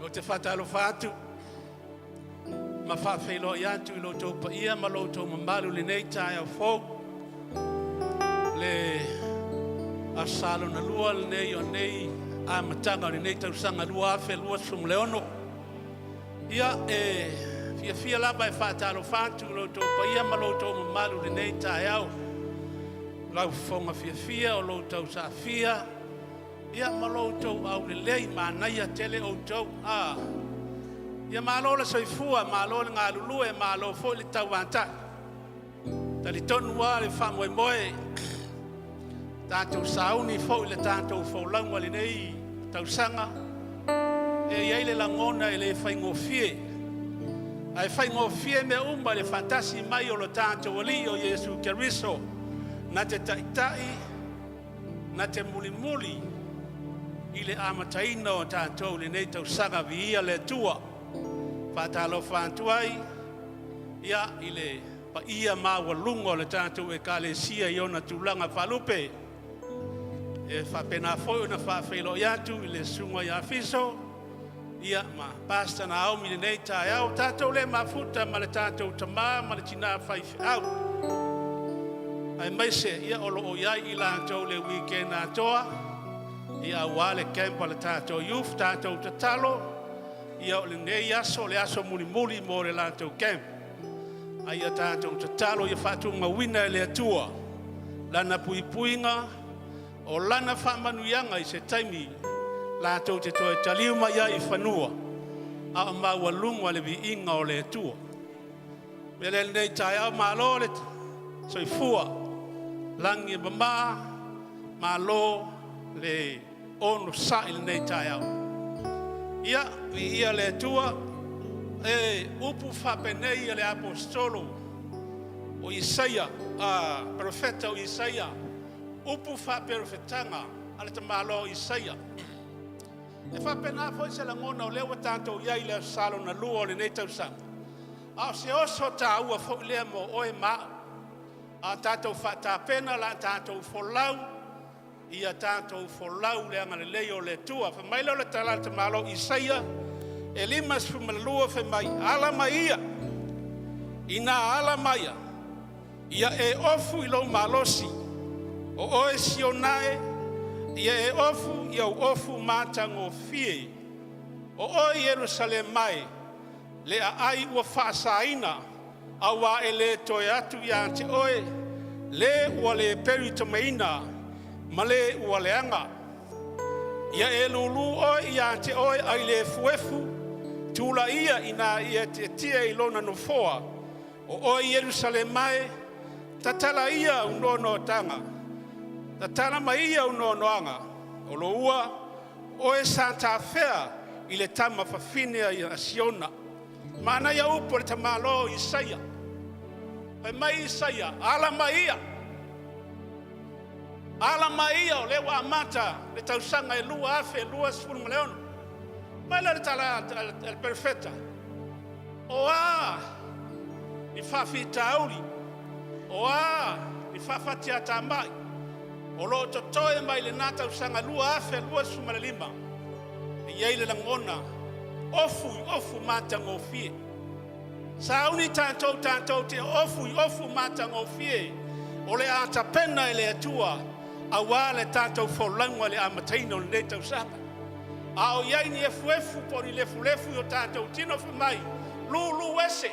Ou te faatalofa atu ma faafeiloai atu i lo outou paia ma lo outou mamalu i lenei taeao fou. Le Aso Sa lona lua lenei o lenei amataga o lenei tausaga 2026. Ia, e fiafia lava e faatalofa atu i lo outou paia ma lo outou mamalu i lenei taeao. Lau fofoga fiafia o lo outou saafia ia ma lo outou aulelei, manaia tele outou. Ia malo le soifua, malo le galulue, malo foi le tauatai. Talitonu lava le faamoemoe, tatou sauni foi i le tatou folauga i lenei tausaga, e i ai le lagona e le faigofie. Ae faigofie mea uma i le faatasi mai o lo tatou Alii o Iesu Keriso, na te taitai, na te mulimuli i le amataina o tatou i lenei tausaga. Viia le Atua. Faatalofa atu ai ia, i le paia maualuga o le tatou Ekalesia i ona tulaga faalupe. E faapena foi ona faafeiloai atu i le susuga ia Fiso ia, ma Pastor Naomi i lenei taeao. Tatou le mafuta ma le tatou tama ma le tina faifeau, aemaise ia, o lo o i ai i latou i le weekend atoa ia, aua le camp a le tatou youth. Tatou tatalo ia, o lenei aso o le aso mulimuli mo le latou camp. A ia tatou tatalo ia faatumauina e le Atua lana puipuiga o lana faamanuiaga i se taimi latou te toe taliu mai ai i fanua a o maualuga le viiga o le Atua. Mea lea lenei taeao, malo le soifua, lagi e mama, malo le onosai i lenei taeao. Ia, viia le Atua. E upu faapenei a le aposetolo o Isaia, a profeta o Isaia, upu faaperofetaga a le tamaloa o Isaia. E faapena foi se lagona o lea ua tatou i ai i le Aso Sa lona lua o lenei tausaga, a o se oso taua foi lea mo oe ma au. A tatou faatapena la tatou folau, ia tatou folau i le agalelei o le Atua. Fai mai lea o le tala a le tamaloa Isaia e 52, fai mai, “Ala mai ia, ina ala mai ia e ofu i lou malosi, o oe Siona e, ia e ofu i au ofu matagofie. O oe Ierusalema e, le aai ua faasaina, auā e le toe atu ia te oe, le ua le peritamaina ma le ua leaga. Ia e lūlū oe ia te oe ai le efuefu, tulaia ina ia tietie i lona nofoa. O oe Ierusalema e, tatala ia au noanoataga, tatala mai ia au noanoaga. O lo ua oe sa tafea i le tama fafine a Siona.” Manaia upu o le tamaloa o Isaia. Fai mai Isaia, ala mai ia, ala mai ia, o lea ua amata le tausaga e 2026. Mai lea le tala a le perofeta, o a ni faafitauli, o a ni faafatiatamai o lo o totoe mai lena tausaga 2025, e i ai le lagona, ofu i ofu matagofie. Sauni tatou tatou te ofu i ofu matagofie o le a tapena e le Atua aua le tatou folauga i le amataina o lenei tausaga. A o i ai ni efuefu po o ni lefulefu i o tatou tino, fai mai, lulu ese,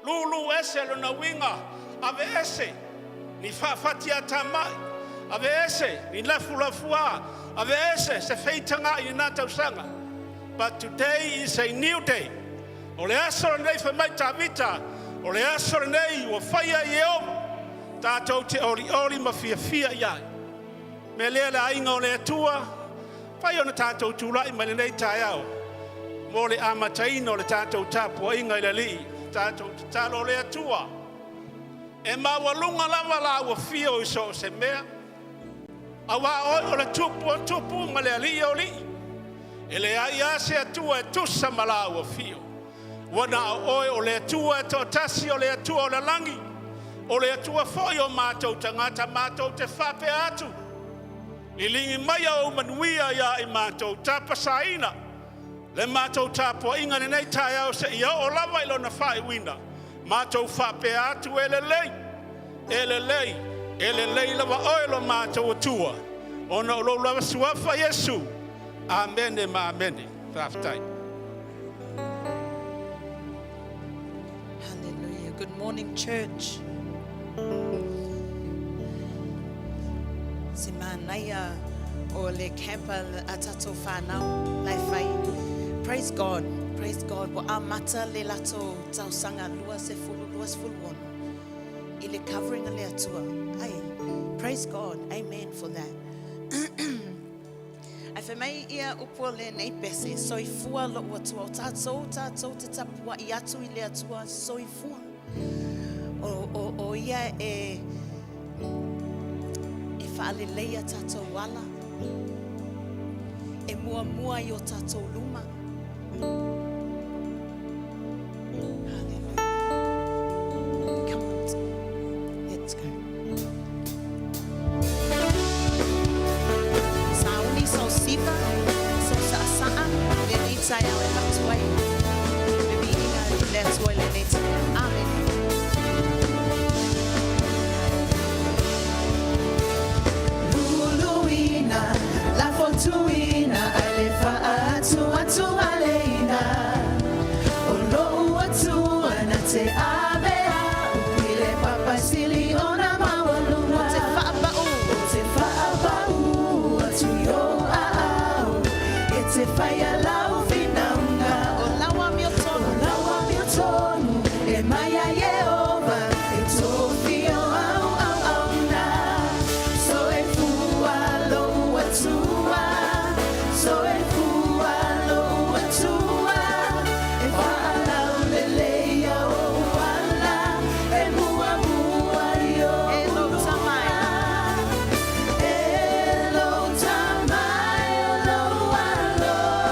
lulu ese lona uiga, ave ese ni faafatiatamai, ave ese ni lafulafuā, ave ese se feitagai i lena tausaga. But today is a new day. O le aso lenei, fai mai Tavita, o le aso lenei ua faia e Ieova, tatou te olioli ma fiafia i ai. Mea lea le aiga o le Atua, fai ona tatou tulai mai lenei taeao mo le amataina o le tatou tapuaiga i le Alii. Tatou tatalo le Atua, e maualuga lava la ua fio i so o se mea, auā oe o le tupu o tupu ma le alii o alii. E leai lava se Atua e tusa ma la ua fio. Ua na o oe o le Atua e toatasi, o le Atua o le lagi, o le Atua foi o matou tagata, matou te faapea atu. Liligi maia ou manuia ia i matou, tapasaina. Le matou tapuaiga i lenei taeao seia oo lava i lona faaiuina, matou faapea atu, e lelei, e lelei, e lelei lava Oe lo matou Atua, ona o lou lava Suafa Iesu. Amene ma amene. Faafetai. Hallelujah. Good morning, church. Se manaia o le camp a tatou whānau lai whai. Praise God. Praise God. Wa amata le lato tausaga 2026 i le covering a le Atua. Ai, praise God. Amen for that. Ai fai mai ia upu o lenei pese, soifua lo'u Atua. O tatou, tatou te tapua'i atu i le Atua soifua. O ia e faaleleia tatou ala, e muamua i o tatou luma. Hallelujah. Come on, let's go. Sauni sau siva, sau sa'asa'a, lenei taeao e avatu ai. Le viiga i le Atua i lenei taeao. Amen. Luluina, la fotuina, ai le faatu atu aleina. O lou Atua na te ave au, i le papa sili ona maualuga. Te faapa'u. O te faapa'u atu i ou aao, e te faia lau finauga. O lau amiotonu. O lau amiotonu, e mai ia Ieova, e tofia o au auauna. Soifua lou Atua, soifua lou Atua, e faalaulelei ou ala, e muamua i ou E lou tamai. E lou tamai o lou alofa,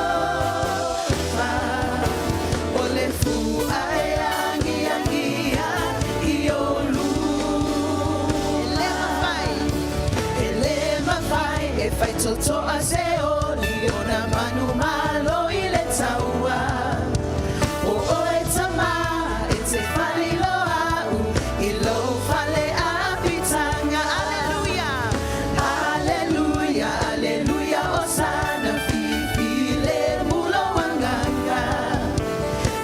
o le fua e agiagia i ou E le mafai. E le mafai e faitotoa se oli ona manumalo i le taua. O oe tama e te faliloa au i lou fale apitaga. Hallelujah. Hallelujah, hallelujah, osana fifi le mulo wanganga.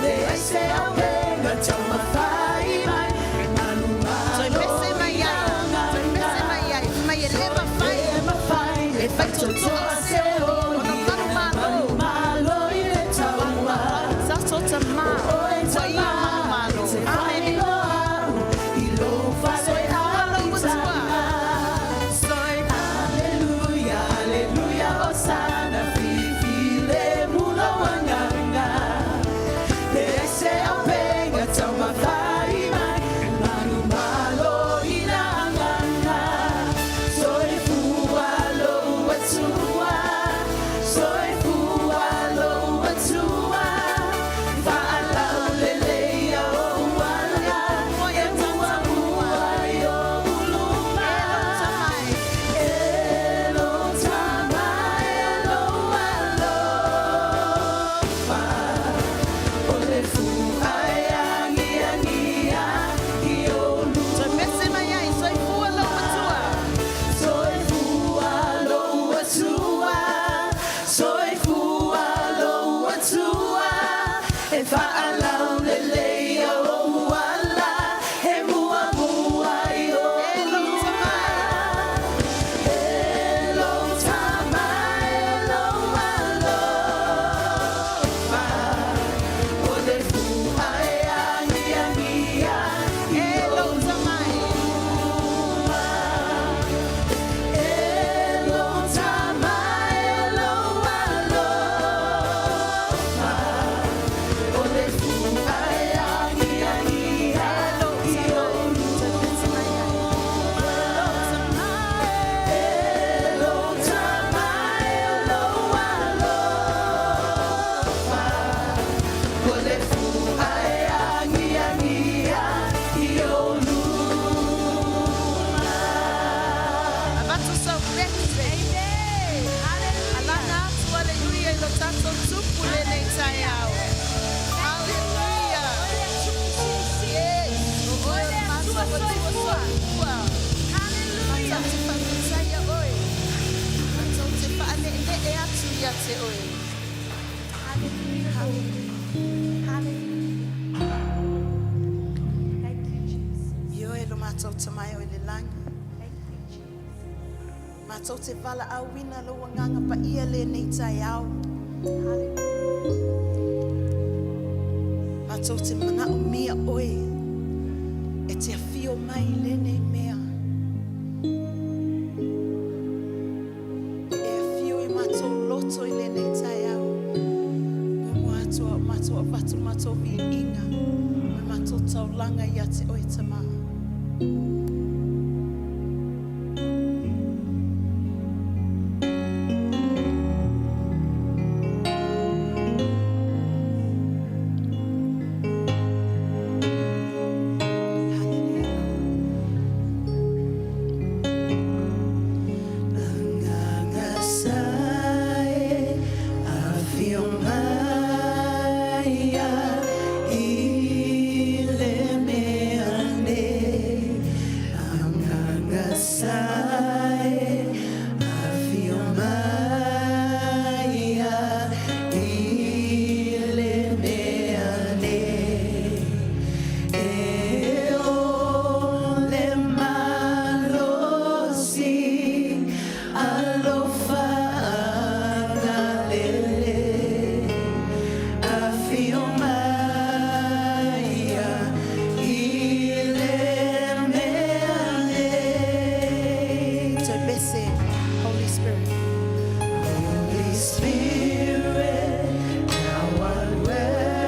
Le ai se auvenga tau mafai mai, manu Toe malo pese mai ai. Toe pese mai ai. Mai e le mafai. Le mafai e faitotoa se Glory. Hallelujah. Thank you, Jesus. Io e lo mātou tamai o i le langi. Thank you, Jesus. Mātou te vala au wina lo wanganga pa ia le nei tai au. Hallelujah. Mātou te mana o mia oe. E te awhio mai le nei mea. E awhio i mātou loto i le nei tai au. Mo mua atua o mātou avatu mātou vi inga. Me mātou taulanga i a te oe tama. Hallelujah. Angangasae afio mai i le mea nei. Angangasae afio mai i le mea nei. E o le malosi alofa agalele afio mai i le mea nei. So bese, Holy Spirit. Holy Spirit, thou art welcome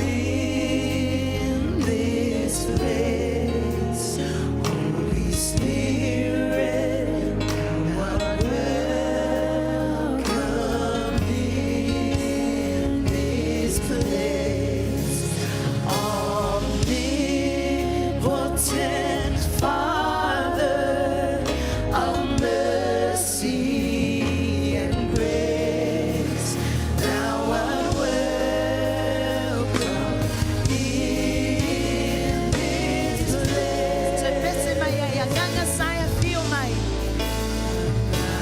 in this place. Holy Spirit, thou art welcome in this place. Omnipotent Father of mercy and grace, thou art welcome in this place. So bese mai ai, angangasae afio mai.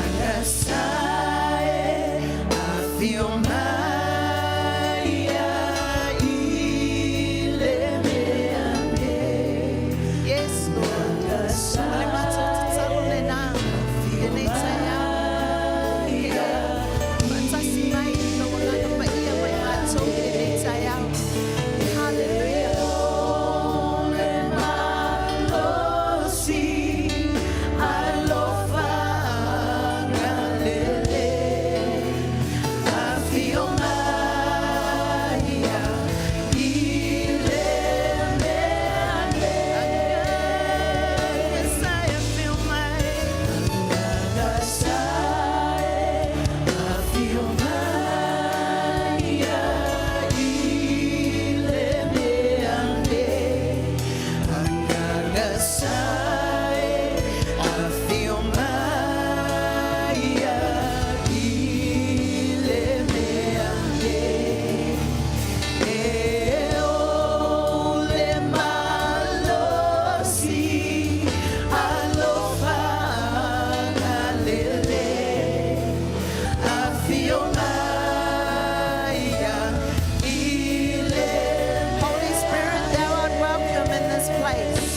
Angangasae afio mai i le mea nei. Yes, Lord. O le mātou tatalo le nā. Le nei tai au. Matasi mai lo wanganga pa ia mai mātou i le nei tai au. Hallelujah. Malosi alofa agalele afio mai i le mea nei. Angangasae afio mai. Angangasae afio mai i le mea nei. Angangasae afio mai i le mea nei. E o le malosi alofa agalele afio mai i le Holy Spirit, thou art welcome in this place.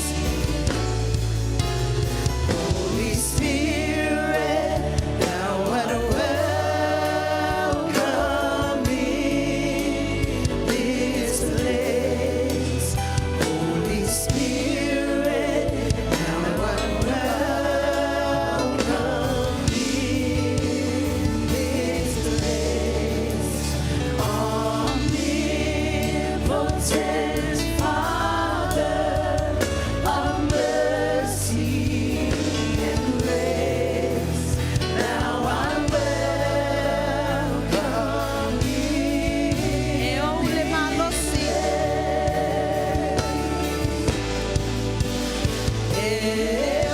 Holy Spirit, thou art welcome in this place. Holy Spirit, thou art welcome in this place. Omnipotent Father of mercy and grace, thou art welcome E in o le malosi. E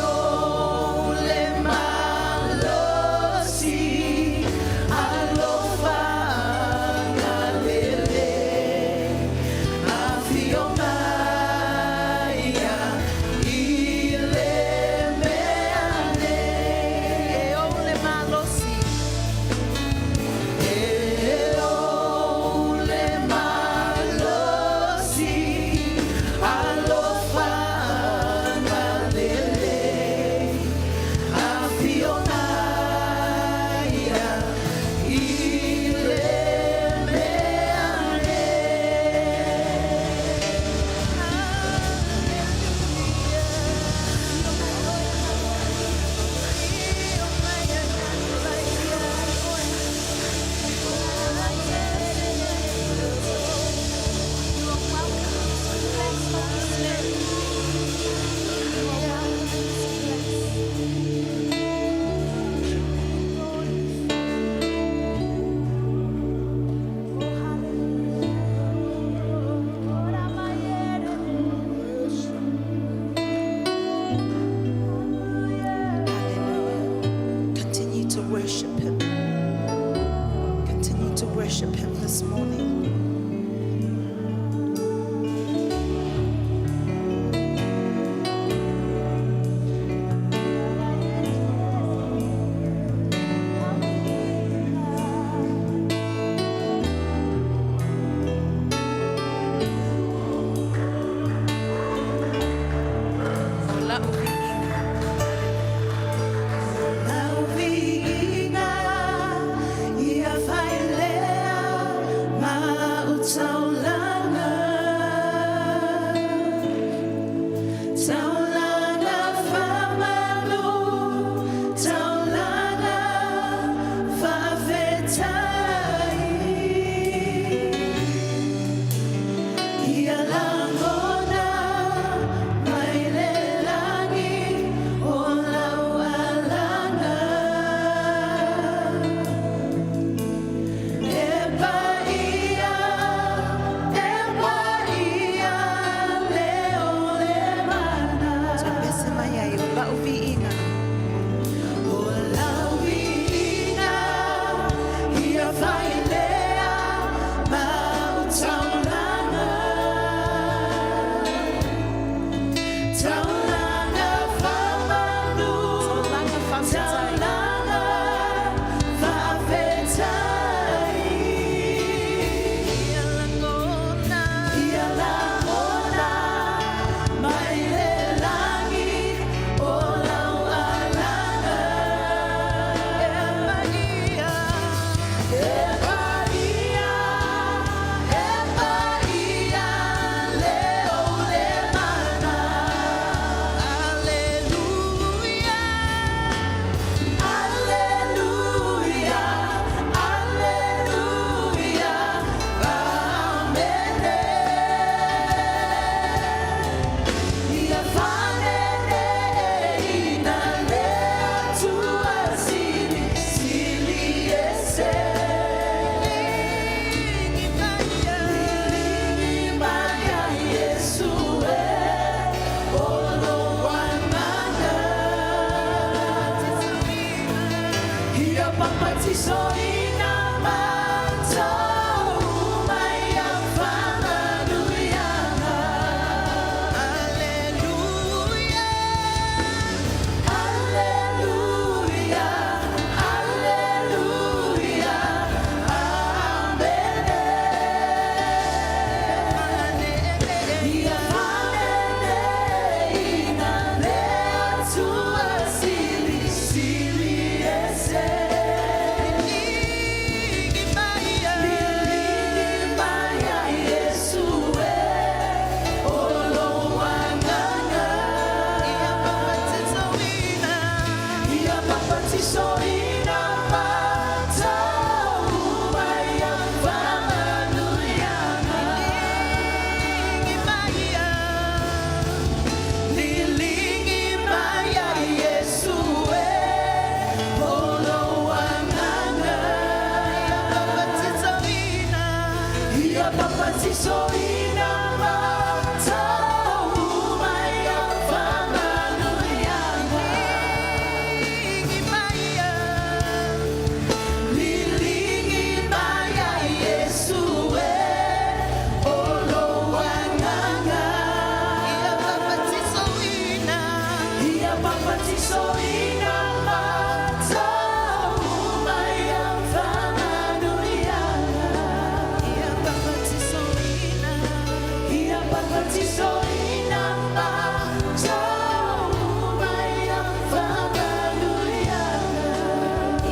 o le malosi alofa agalele afio mai i le mea nei. E o le malosi. E this morning. O lau viiga. Lau viiga ia failea ma utaulaga. Taulaga faamalu, taulaga faafetai. Ia langona mai le lagi o lau alaga. E paia, e paia, leo le mana. Toe pese mai ai o lau viiga. O lau viiga, ia failea ma utaulaga. Taulaga faamalu, Taulaga faafetai. taulaga faafetai. Ia langona. Ia langona mai le lagi o lau alaga. E paia. E paia, e paia, leo le mana. Aleluia. Alleluia, alleluia, amene. Ia faneneina le Atua sili, sili ese. Ligi maia. Liligi maia Iesu e, o lo agaga. Ia papatisoina matou mai a faamanuiaga. Aleluia. Alleluia, alleluia, amene. Ia faneneina le Atua sili, sili ese. Ligi maia. Liligi maia Iesu e, o lo agaga. Ia papatisoina. Ia papatisoina matou mai a faamanuiaga. Ligi maia. Liligi maia Iesu e, o lo agaga. Ia papatisoina. Ia papatisoina matou mai a faamanuiaga. Ligi maia. Liligi maia Iesu e, o lo agaga. Ia papatisoina. Ia papatisoina matou mai a faamanuiaga. Ia papatisoina. Ia papatisoina matou mai a faamanuiaga.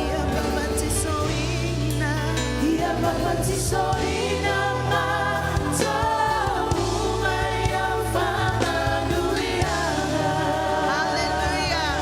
Ia papatisoina. Ia papatisoina matou mai a faamanuiaga. Hallelujah.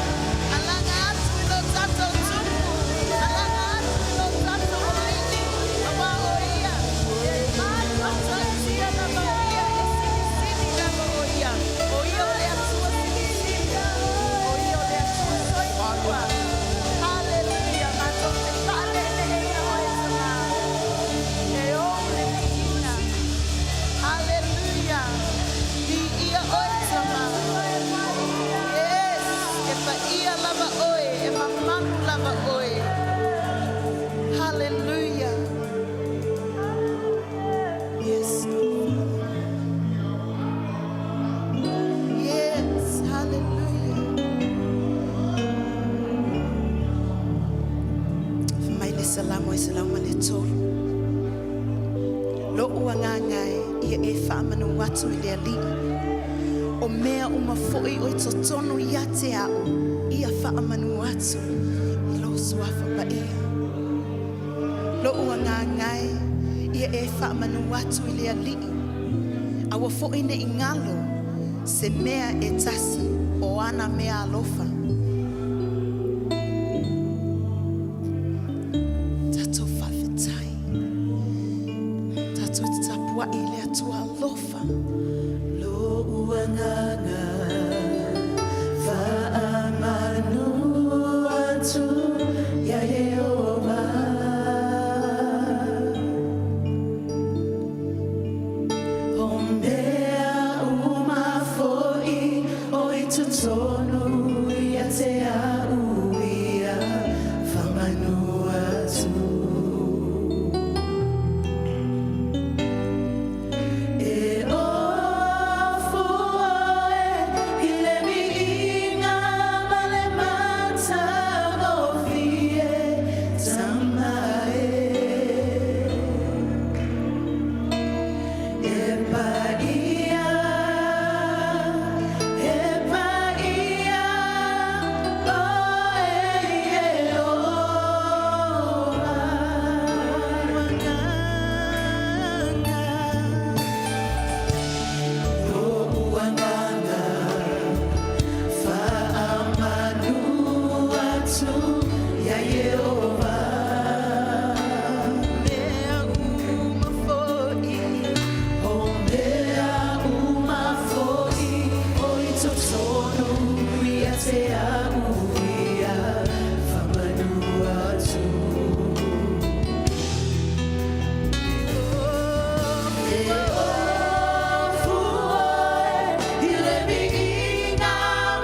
103. Lo'u agaga e ia e faamanu atu i le Alii, o mea uma fo'i o i totonu ia te a'u, ia faamanu atu i lou Suafa Paia. Lo'u agaga e ia e faamanu atu i le Alii, aua fo'i ne'i galo se mea e tasi o ana meaalofa. Tatou faafetai, tatou te tapua'i i le Atua alofa. Lo'u agaga faamanu atu ia Ieova. O mea uma fo'i o i totonu ia te a'u ia faamanu atu. E ofu oe i le viiga ma le matagofie Tama e. E paia, e paia, oe Ieova. Agaga. Lo'u agaga faamanu atu ia Ieova. Mea uma fo'i. O mea uma fo'i o i totonu ia te a'u ia faamanu atu. E ofu oe i le viiga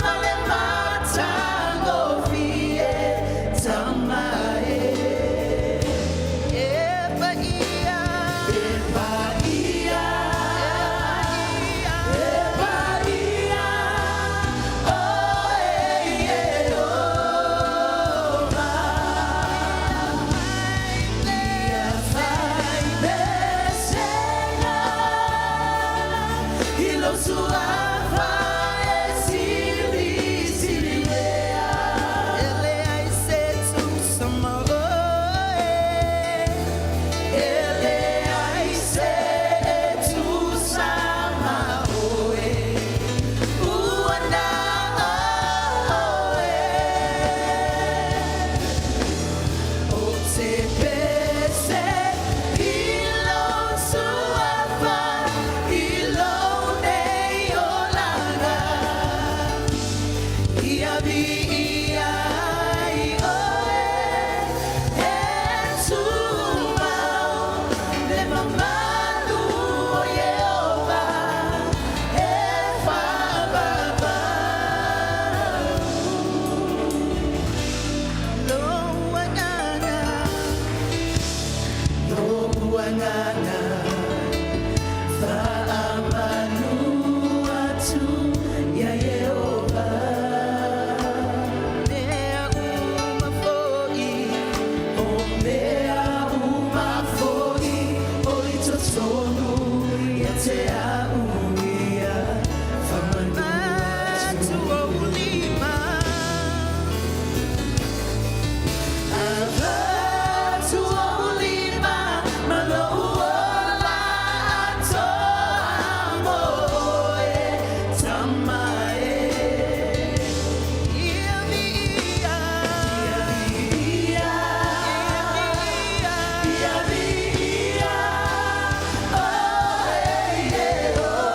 ma le matagofie Tama e. E paia. E paia, e paia, oe Ieova. Ia faipesega i lou Suafa e silisili lea. E leai se tusa ma oe. E leai se tusa ma oe, ua na oe. Ou te pese i lou Suafa i lou nei olaga. Ia viia ai oe e tumau le mamalu o Ieova e faavavau. Lou agaga. Lo'u agaga faamanu atu ia Ieova. Mea uma fo'i. O mea uma fo'i o i totonu ia te a'u ia faamanu atu. Atu ou lima. Avatu ou lima ma lou ola atoa mo oe Tama e. Ia viia. Ia viia, ia viia, oe Ieova.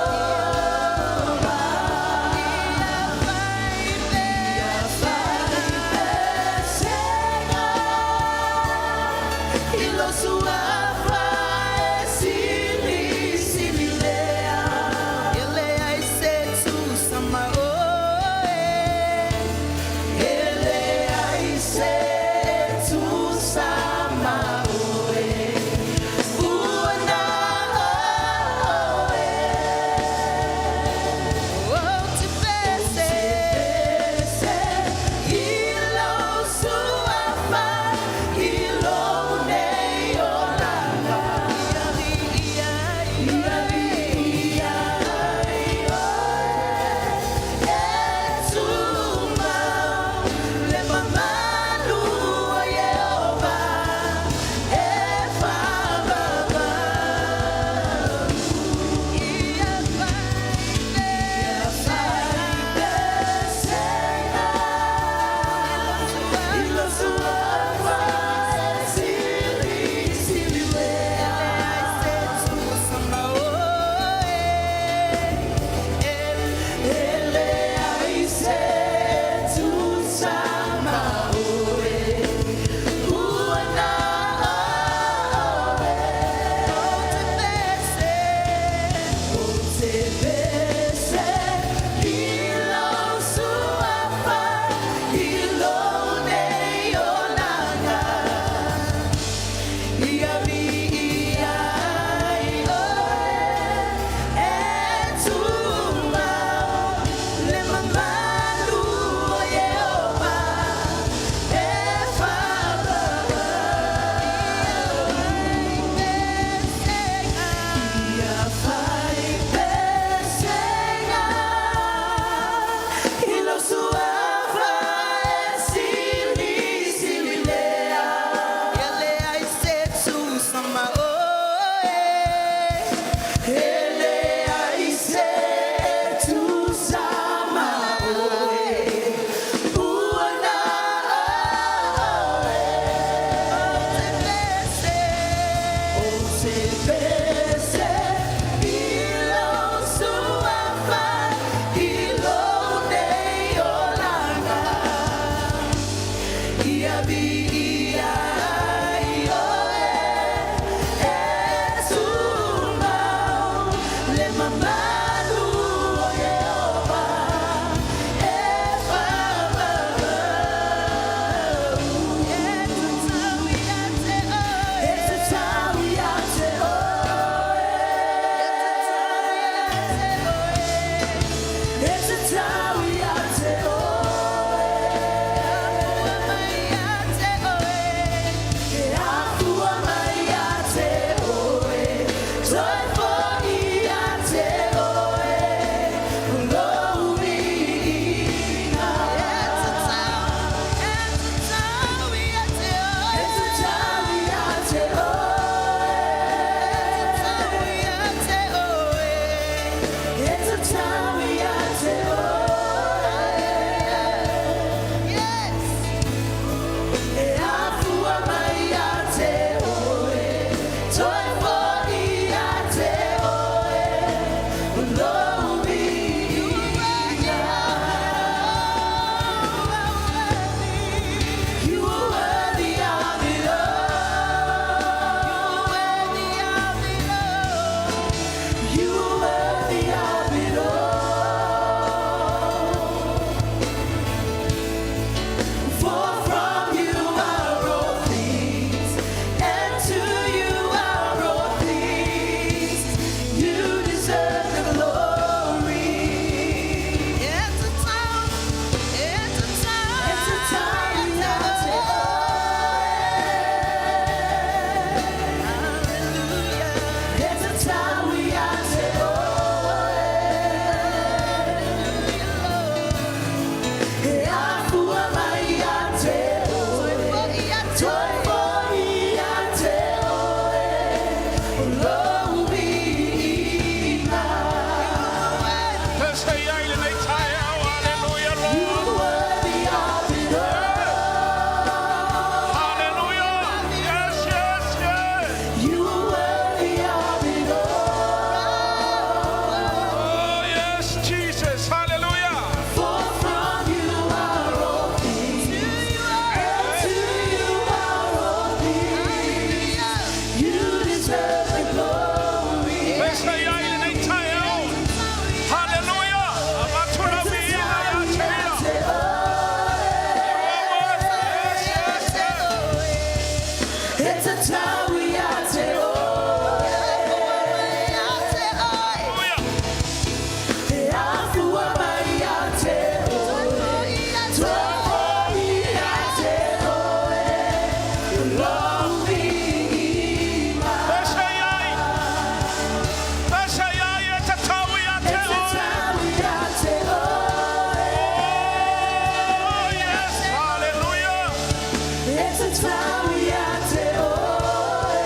tatau ia te oe.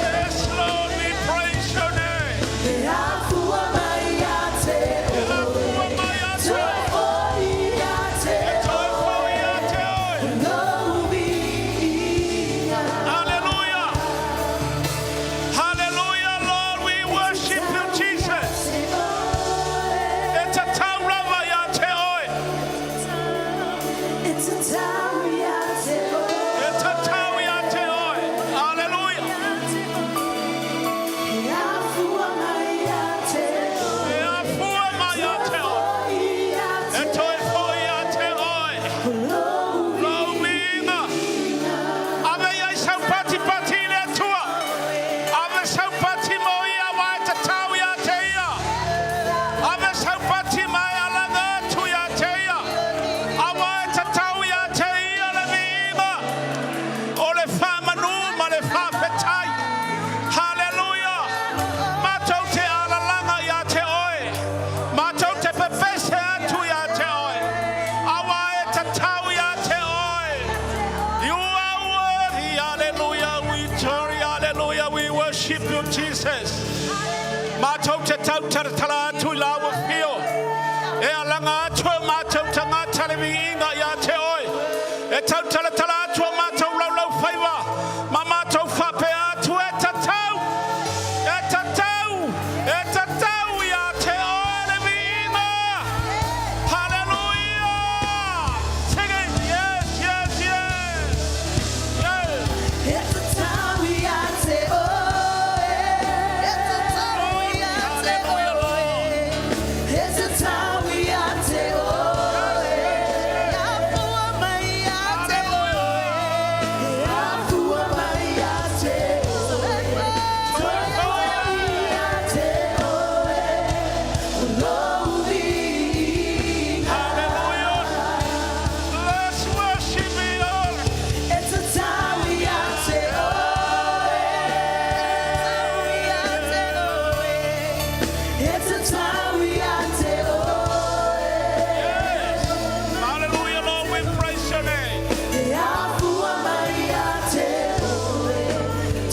Yes, Lord, we praise your name. E afua mai ia te E oe. afua mai ia te Toe oe. foi ia te E toe foi ia te oe. Lou viiga. Hallelujah. Hallelujah, Lord, we worship you, Jesus. E tatau lava ia te oe. E tatau ia te oe. E tatau ia te oe. Hallelujah. E afua mai ia te oe. E afua mai ia te oe. E toe foi ia te oe. Lou viiga. Ave i ai sau patipati i le Atua. Ave sau pati mo ia aua e tatau ia te ia. Ave sau pati ma e alaga atu ia te ia. Aua e tatau ia te ia le viiga. O le faamanu ma le faafetai. Haleluia! Matou te alalaga ia te oe. Matou te pepese atu ia te oe. Aua e tatau ia te oe. You are worthy, hallelujah. We turn, hallelujah. We worship you, Jesus. Matou te tautalatala atu i lau afio. E alaga atu e o matou tagata le viiga ia te oe. E tautalatala atu o matou laulaufaiva ma matou faapea atu e tatau, e tatau, e tatau ia te oe le viiga. Hallelujah! Sing it! Yes, yes, yes! Yes! E tatau ia te oe. E tatau ia te Hallelujah, oe. Lord. E tatau ia te oe. E afua mai ia te oe. E afua mai ia te oe. Toe foi ia te oe. Lou viiga. Hallelujah! Let's worship Him. E tatau ia te oe. Ia te oe. E tatau ia te oe. Yes. Hallelujah, Lord. We praise your name. E afua mai ia te oe.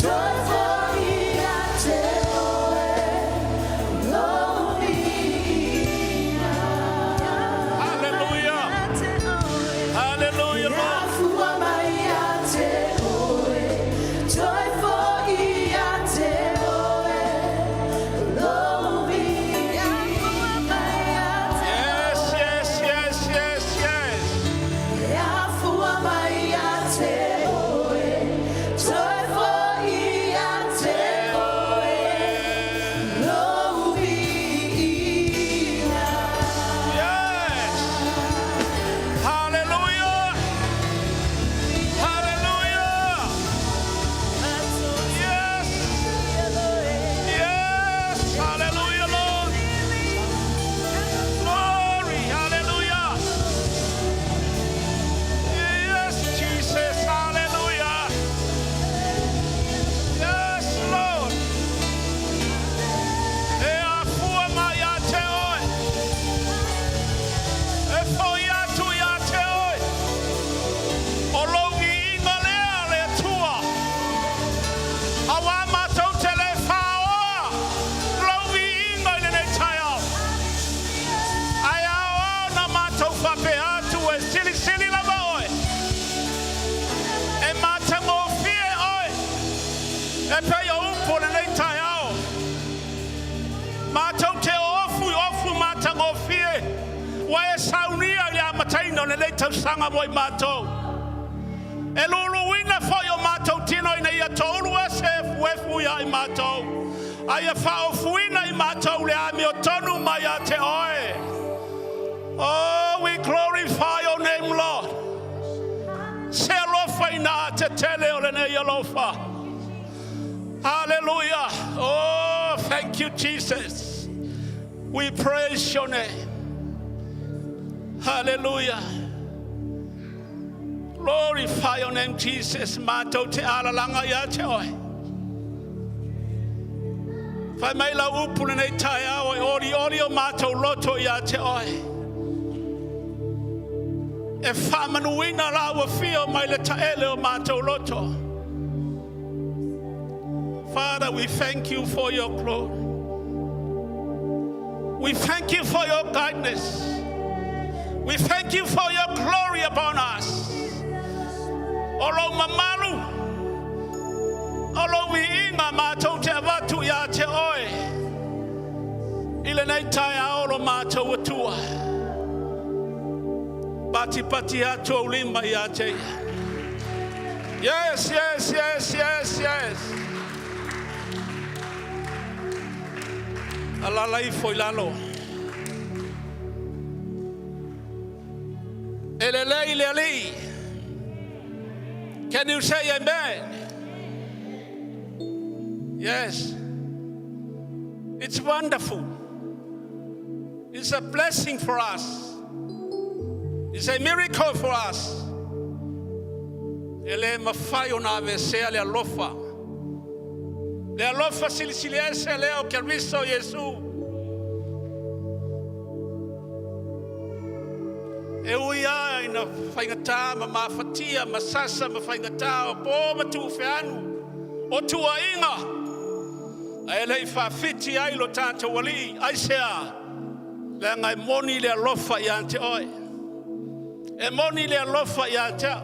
Toe foi ia te oe. Lou viiga. Hallelujah. Hallelujah, E Lord. afua mai ia te oe. Toe foi ia te oe. Lou viiga. Yes, yes, yes, yes, yes. E afua mai ia te oe. Toe foi ia te oe. Lou viiga. Yes. Hallelujah. Hallelujah. Yes. Yes. Hallelujah, Lord. Glory. Hallelujah. Yes, Jesus. Hallelujah. Yes, Lord. E afua mai ia te oe. E foi atu ia te oe. O lou viiga lea le Atua. Auā matou te le faaoa. Lou viiga i lenei taeao. Ae ao na matou faapea atu e silisili lava oe. E matagofie oe. E pei o upu o lenei taeao. Matou te ofu i ofu matagofie. Ua e saunia i le amataina o lenei tausaga mo i matou. E luluina foi o matou tino ina ia toulu ese efuefu ia i matou. A ia faaofuina i matou le amiotonu mai ia te oe. Oh, we glorify your name, Lord. Se alofa ina te tele o lenei alofa. Hallelujah. Oh, thank you, Jesus. We praise your name. Hallelujah. Glorify your name, Jesus. Matou te alalaga ia te oe. Fai mai lau upu lenei taeao e olioli o matou loto ia te oe. E faamanuina lau afio mai le taele o matou loto. Father, we thank you for your glory. We thank you for your guidance. We thank you for your glory upon us. O lou mamalu, o lou viiga matou te avatu ia te oe. I lenei taeao lo matou Atua. Patipati atu ou lima ia te ia. Yes, yes, yes, yes, yes. Alala ifo i lalo. E lelei le Alii. Can you say amen? Yes. It's wonderful. It's a blessing for us. It's a miracle for us. E le mafai ona aveesea le alofa. Le alofa silisili ese lea o Keriso Iesu. E ui lava ina faigata ma mafatia ma sasa ma faigata o po ma tuufeanu o tuuaiga, ae le i faafiti ai lo tatou Alii. Aisea? Leaga e moni le alofa ia te oe. E moni le alofa ia te au.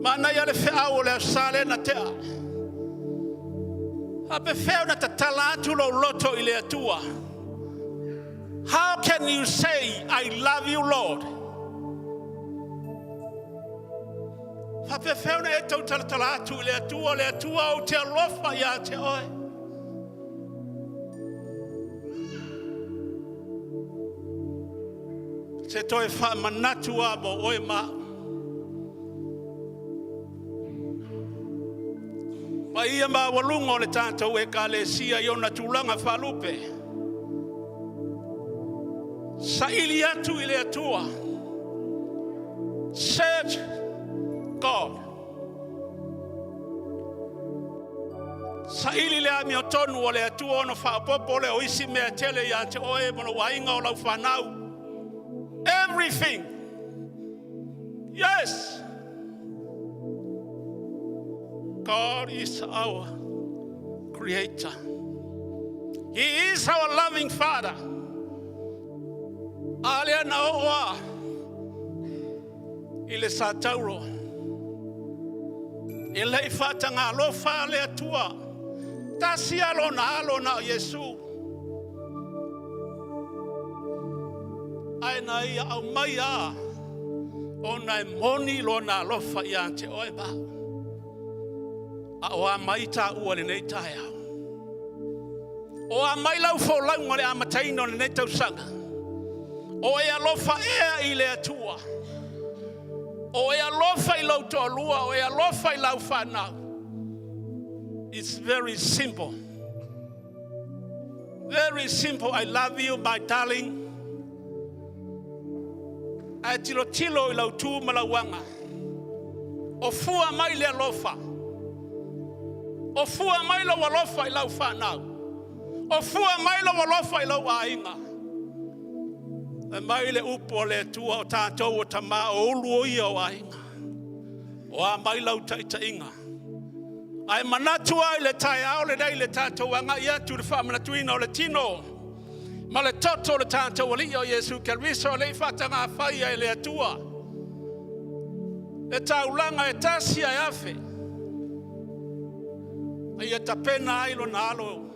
Manaia le feau o le Aso Sa lea na tea. Faapefea ona tatala atu lou loto i le Atua? How can you say, I love you, Lord? Faapefea ona e tautalatala atu i le Atua, le Atua ou te alofa ia te oe. Se toe faamanatu a mo oe ma au. Paia maualuga o le tatou Ekalesia i ona tulaga faalupe. Saili atu i le Atua. Search God. Saili le amiotonu o le Atua ona faaopoopo lea o isi mea e tele ia te oe ma lou aiga o lau fanau. Everything. Yes. God is our creator. He is our loving Father. A lea na oo a i le satauro. E le i faatagalofa le Atua. Tasi lava lona alo na o Iesu. Ae na ia aumai lava ona e moni lona alofa ia te oe ma au. A o a mai taua i lenei taeao? O a mai lau folauga o le amataina o lenei tausaga? O e alofa ea i le Atua? O e alofa i lou toalua? O e alofa i lau fanau? It's very simple. Very simple. I love you, my darling. Ae tilotilo i lau tu ma lau aga. O fua mai le alofa. O fua mai lou alofa i lau fanau. O fua mai lou alofa i lou aiga. E mai le upu a le Atua o tatou o tama o ulu o ia o aiga. O a mai lau taitaiga. Ae manatu ai le taeao lenei le tatou agai atu i le faamanatuina o le tino ma le toto o le tatou Alii o Iesu Keriso e le i faatagafaia e le Atua. Le taulaga e tasi ae afe. A ia tapena ai lona alo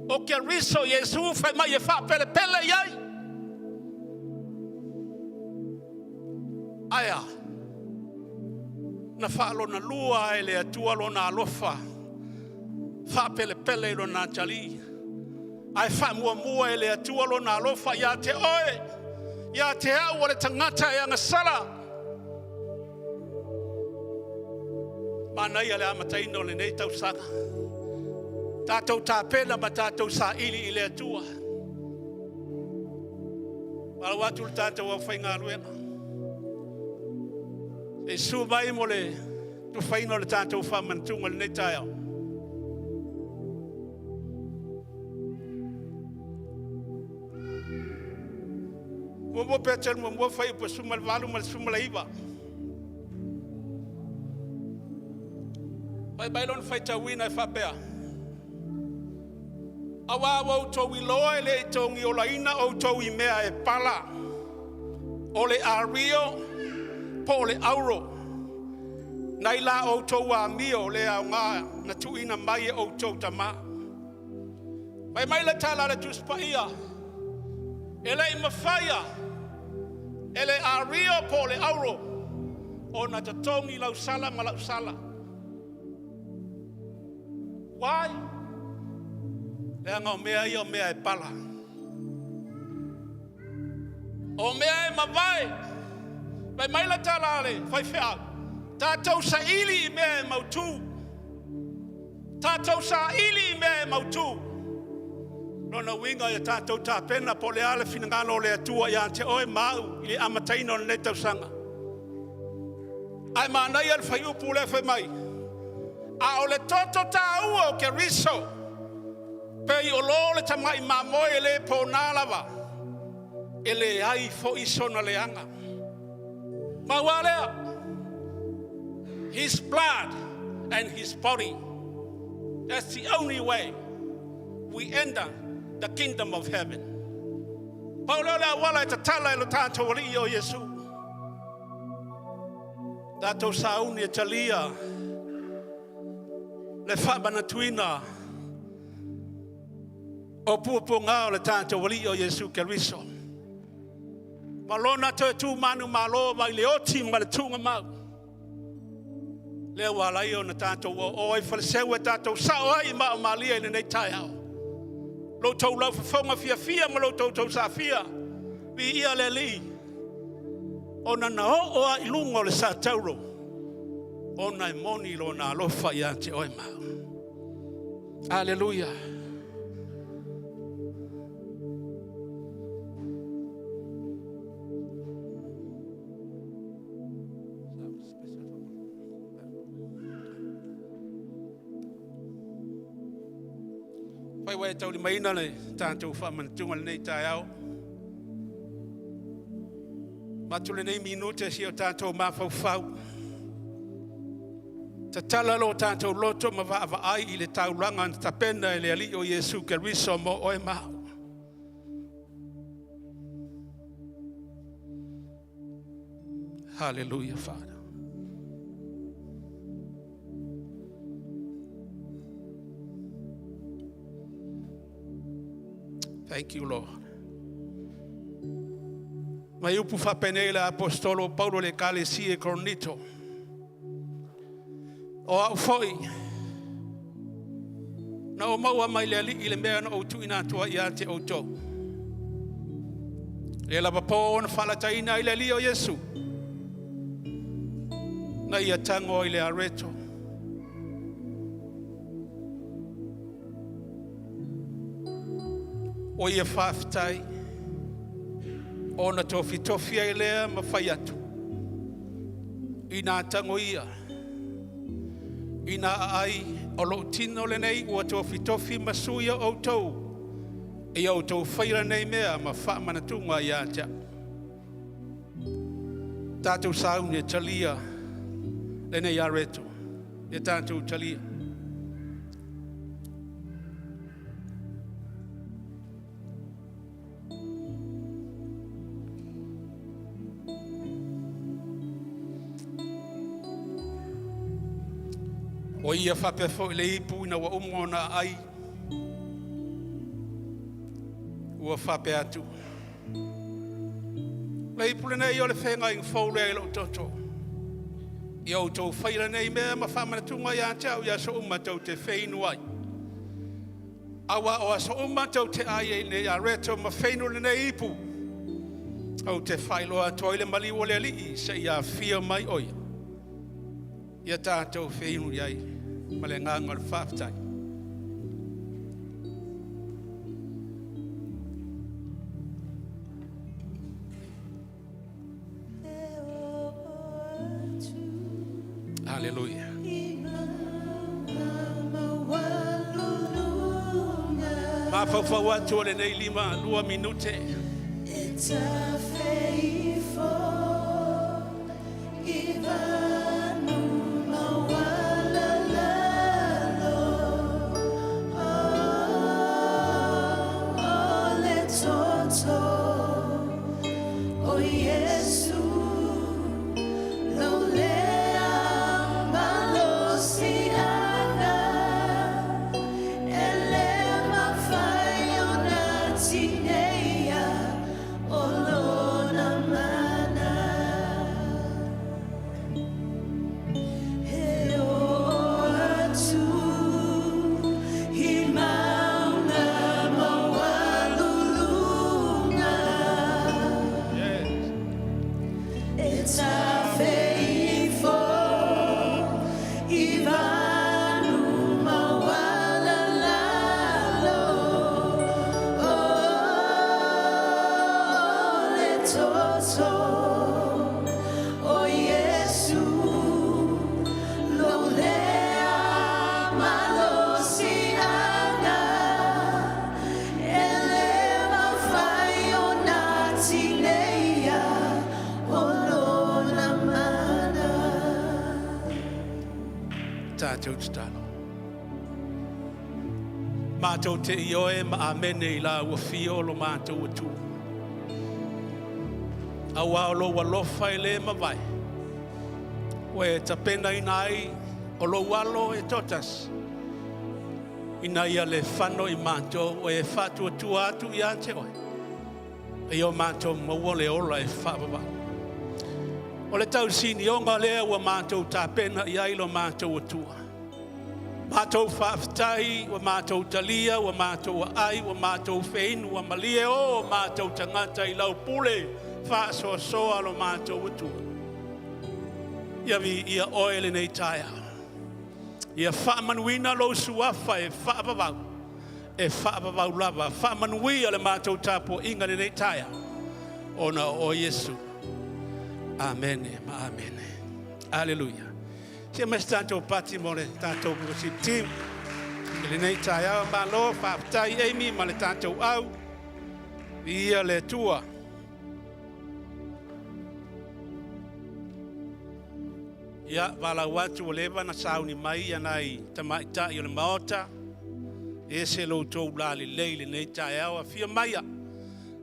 o Keriso Iesu fai mai e faapelepele i ai. Ae a? Na faalona lua e le Atua lona alofa faapelepele i lona atalii. Ae faamuamua e le Atua lona alofa ia te oe, ia te au o le tagata e agasala. Manaia le amataina o lenei tausaga. Tatou tapena ma tatou saili i le Atua. Malo atu le tatou aufaigaluega. E su mai mo le tufaina o le tatou faamanatuga i lenei taeao. Muamua Petelo muamua fuaiupu e 18 ma le 19. Fai mai lona faitauina e faapea, Auā ua outou iloa e le i togiolaina outou i mea e pala, o le ario po o le auro, nai la outou amio le aoga na tuuina mai e outou tamā. Fai mai le tala a le Tusi Paia, e le i mafaia e le ario po o le auro ona totogi lau sala ma lau sala. Why? Leaga o mea ia o mea e pala. O mea e mavae. Fai mai le tala a le faifeau, tatou saili i mea e mautu. Tatou saili i mea e mautu. Lona uiga ia tatou tapena po o le a le finagalo o le Atua ia te oe ma au i le amataina o lenei tausaga. Ae manaia le fuaiupu lea fai mai, a o le toto taua o Keriso, pei o lo le tamai mamoe e le pona lava, e leai foi sona leaga. Maua lea, his blood and his body. That's the only way we enter the kingdom of heaven. Pau lea o le auala e tatala e lo tatou alii o Iesu. Tatou sauni e talia le faamanatuina o puapuaga o le tatou alii o Iesu Keriso. Ma lona toe tu manumalo mai le oti ma le tuugamau. Lea ua ala ai ona tatou o ai faleseu e tatou sao ai i maa o malia i lenei taeao. Lo outou laufofoga fiafia ma lo outou tausafia, viia le Alii, ona na oo lava i luga o le satauro, ona e moni lona alofa ia te oe ma au. Aleluia. Fai ua e taulimaina le tatou faamanatuga i lenei taeao. Avatu lenei minute si o tatou mafaufau. Tatala lo tatou loto ma vaavaai i le taulaga na tapena e le Alii o Iesu Keriso mo oe ma au. Hallelujah, Father. Thank you, Lord. Mai upu faapenei le apostolo o Paulo i le ekalesia i Korinito. O au foi, na ou maua mai le Alii le mea na ou tuuina atu ai ia te outou. Le lava po na faalataina ai le Alii o Iesu, na ia tago ai le areto. Ua ia faafetai ona tofitofi ai lea ma fai atu ina tago ia ina aai o lou tino lenei ua tofitofi ma sui o outou ia outou faia lenei mea ma faamanatuga ia te au. Tatou sauni e talia lenei areto. Ia tatou talia. O ia faapea foi le ipu ina ua uma ona aai, ua faapea atu, Le ipu lenei o le feagaiga fou lea i lou toto. Ia outou faia lenei mea ma faamanatuga ia te au i aso uma tou te feinu ai. Auā o aso uma tou te ai ai i lenei areto ma feinu lenei ipu, ou te faailoa atu ai le maliu o le Alii seia afio mai o ia. Ia tatou feinu i ai ma le agaga o le faafetai. Aleluia. Mafaufau atu o lenei 52 minute. Feifo i vanu maualalalo. O le toto o Iesu lou lea malosiaga e le mafai ona tineia o lona mana. E oo atu i mauna maualuluga. E tafeifo i vanu maualalalo. O le toto o Iesu lou lea malosiaga e le mafai ona tineia o lona mana. Tatou tatalo. Matou te ioe ma amene i la ua fio lo matou Atua. Auā o lou alofa e le mavae, ua e tapenaina ai o lou alo e toatasi, ina ia le fano i matou, ua e faatuatua atu ia te oe, a ia o matou maua le ola e faavavau. O le tausinioga lea ua matou tapena i ai lo matou Atua. Matou faafetai, ua matou talia, ua matou aai, ua matou feinu, ua malie o matou tagata i lau pule faasoasoa lo matou Atua. Ia viia oe lenei taeao. Ia faamanuina lou suafa e faavavau, e faavavau lava. Faamanuia le matou tapuaiga lenei taeao, ona o oe Iesu. Amene ma amene. Aleluia. Se mai se tatou pati mo le tatou worship team i lenei taeao. Malo, faafetai Amy ma le tatou au. Viia le Atua. Ia, valaau atu ua leva ona sauni mai ia nai tamaitai o le Maota. E ese lo outou lalelei i lenei taeao. Afio maia,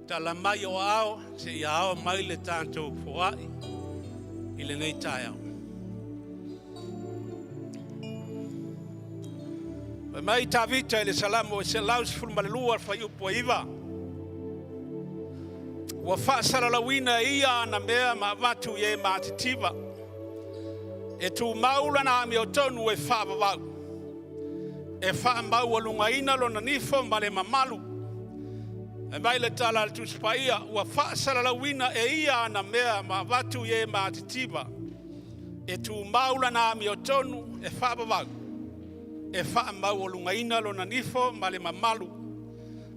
tala mai o aao, seia ao mai le tatou foai i lenei taeao. Fai mai Tavita i le Salamo e 112 fuaiupu e 9. Ua faasalalauina e ia ana mea ma avatu i e matitiva. E tumau lana amiotonu e faavavau. E faamaualugaina lona nifo ma le mamalu. Fai mai le tala a le Tusi Paia, ua faasalalauina e ia ana mea ma avatu i e matitiva. E tumau lana amiotonu e faavavau, e faamaualugaina lona nifo ma le mamalu.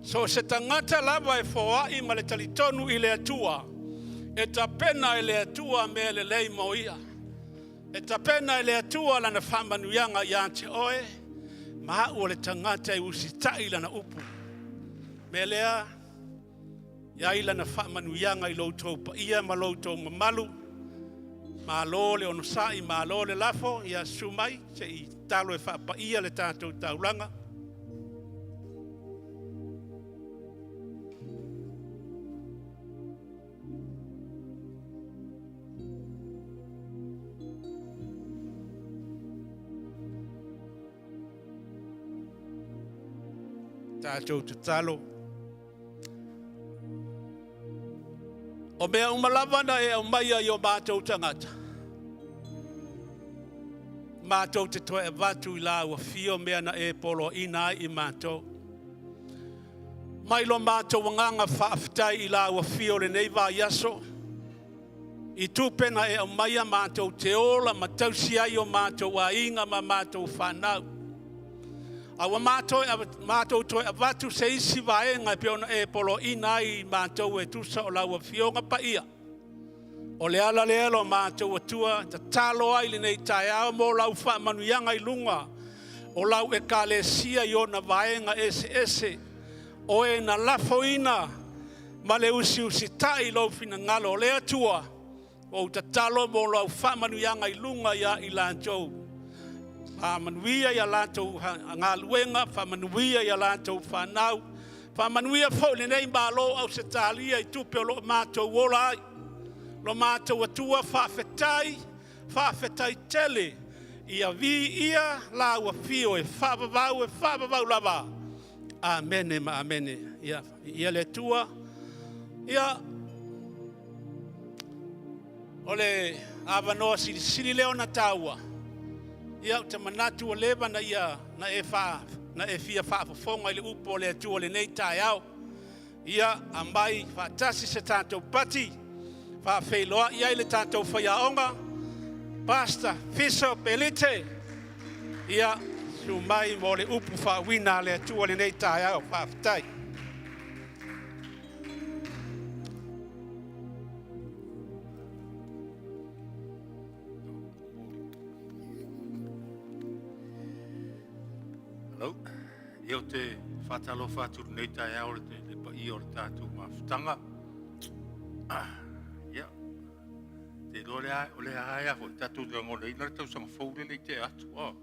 So o se tagata lava e foai ma le talitonu i le Atua, e tapena e le Atua mea lelei mo ia. E tapena e le Atua lana faamanuiaga ia te oe, ma au o le tagata e usitai lana upu. Mea lea, i ai lana faamanuiaga i lo outou paia ma lo outou mamalu. Malo le onosai, malo le lafo, ia susu mai se i tatalo e faapaia le tatou taulaga. Tatou tatalo. O mea uma lava na e aumaia i o matou tagata, matou te toe avatu i lau afio mea na e poloaina ai i matou. Mai lo matou agaga faafetai i lau afio lenei vaiaso, i tupe na e aumaia matou te ola ma tausi ai o matou aiga ma matou fanau. A ua matou toe avatu se isi vaega e pei ona e poloaina ai i matou e tusa o lau afioga paia. O le ala lea lo matou Atua tatalo ai lenei taeao mo lau faamanuiaga i luga o lau ekalesia i ona vaega eseese, o e na lafoina. ma le usiusitai i lou finagalo. O le Atua, ua ou tatalo mo lau faamanuiaga i luga ia i latou. Faamanuia ia latou galuega, faamanuia ia latou fanau, faamanuia foi lenei Malo o Ausetalia i tupe o lo o matou ola ai. Lo matou Atua, faafetai, faafetai tele, ia viia lau afio e faavavau, e faavavau lava. Amene ma amene. Ia, viia le Atua. Ia, o le avanoa silisili lea ona taua, ia ou te manatu ua leva na, ia, na, e, fa, na e fia faafofoga i le upu o le Atua lenei taeao. Ia, aumai faatasi se tatou pati, faafeiloai ai le tatou faiaoga, Pastor Fiso Pelite. Ia, susu mai mo le upu faauuina a le Atua lenei taeao. Faafetai. Hello. Ia ou te faatalofa atu i lenei taeao i le paia o le tatou mafutaga. Ia, te iloa lea, o lea lava foi tatou te lagonaina le tausaga fou lea le i tea atu. Oh.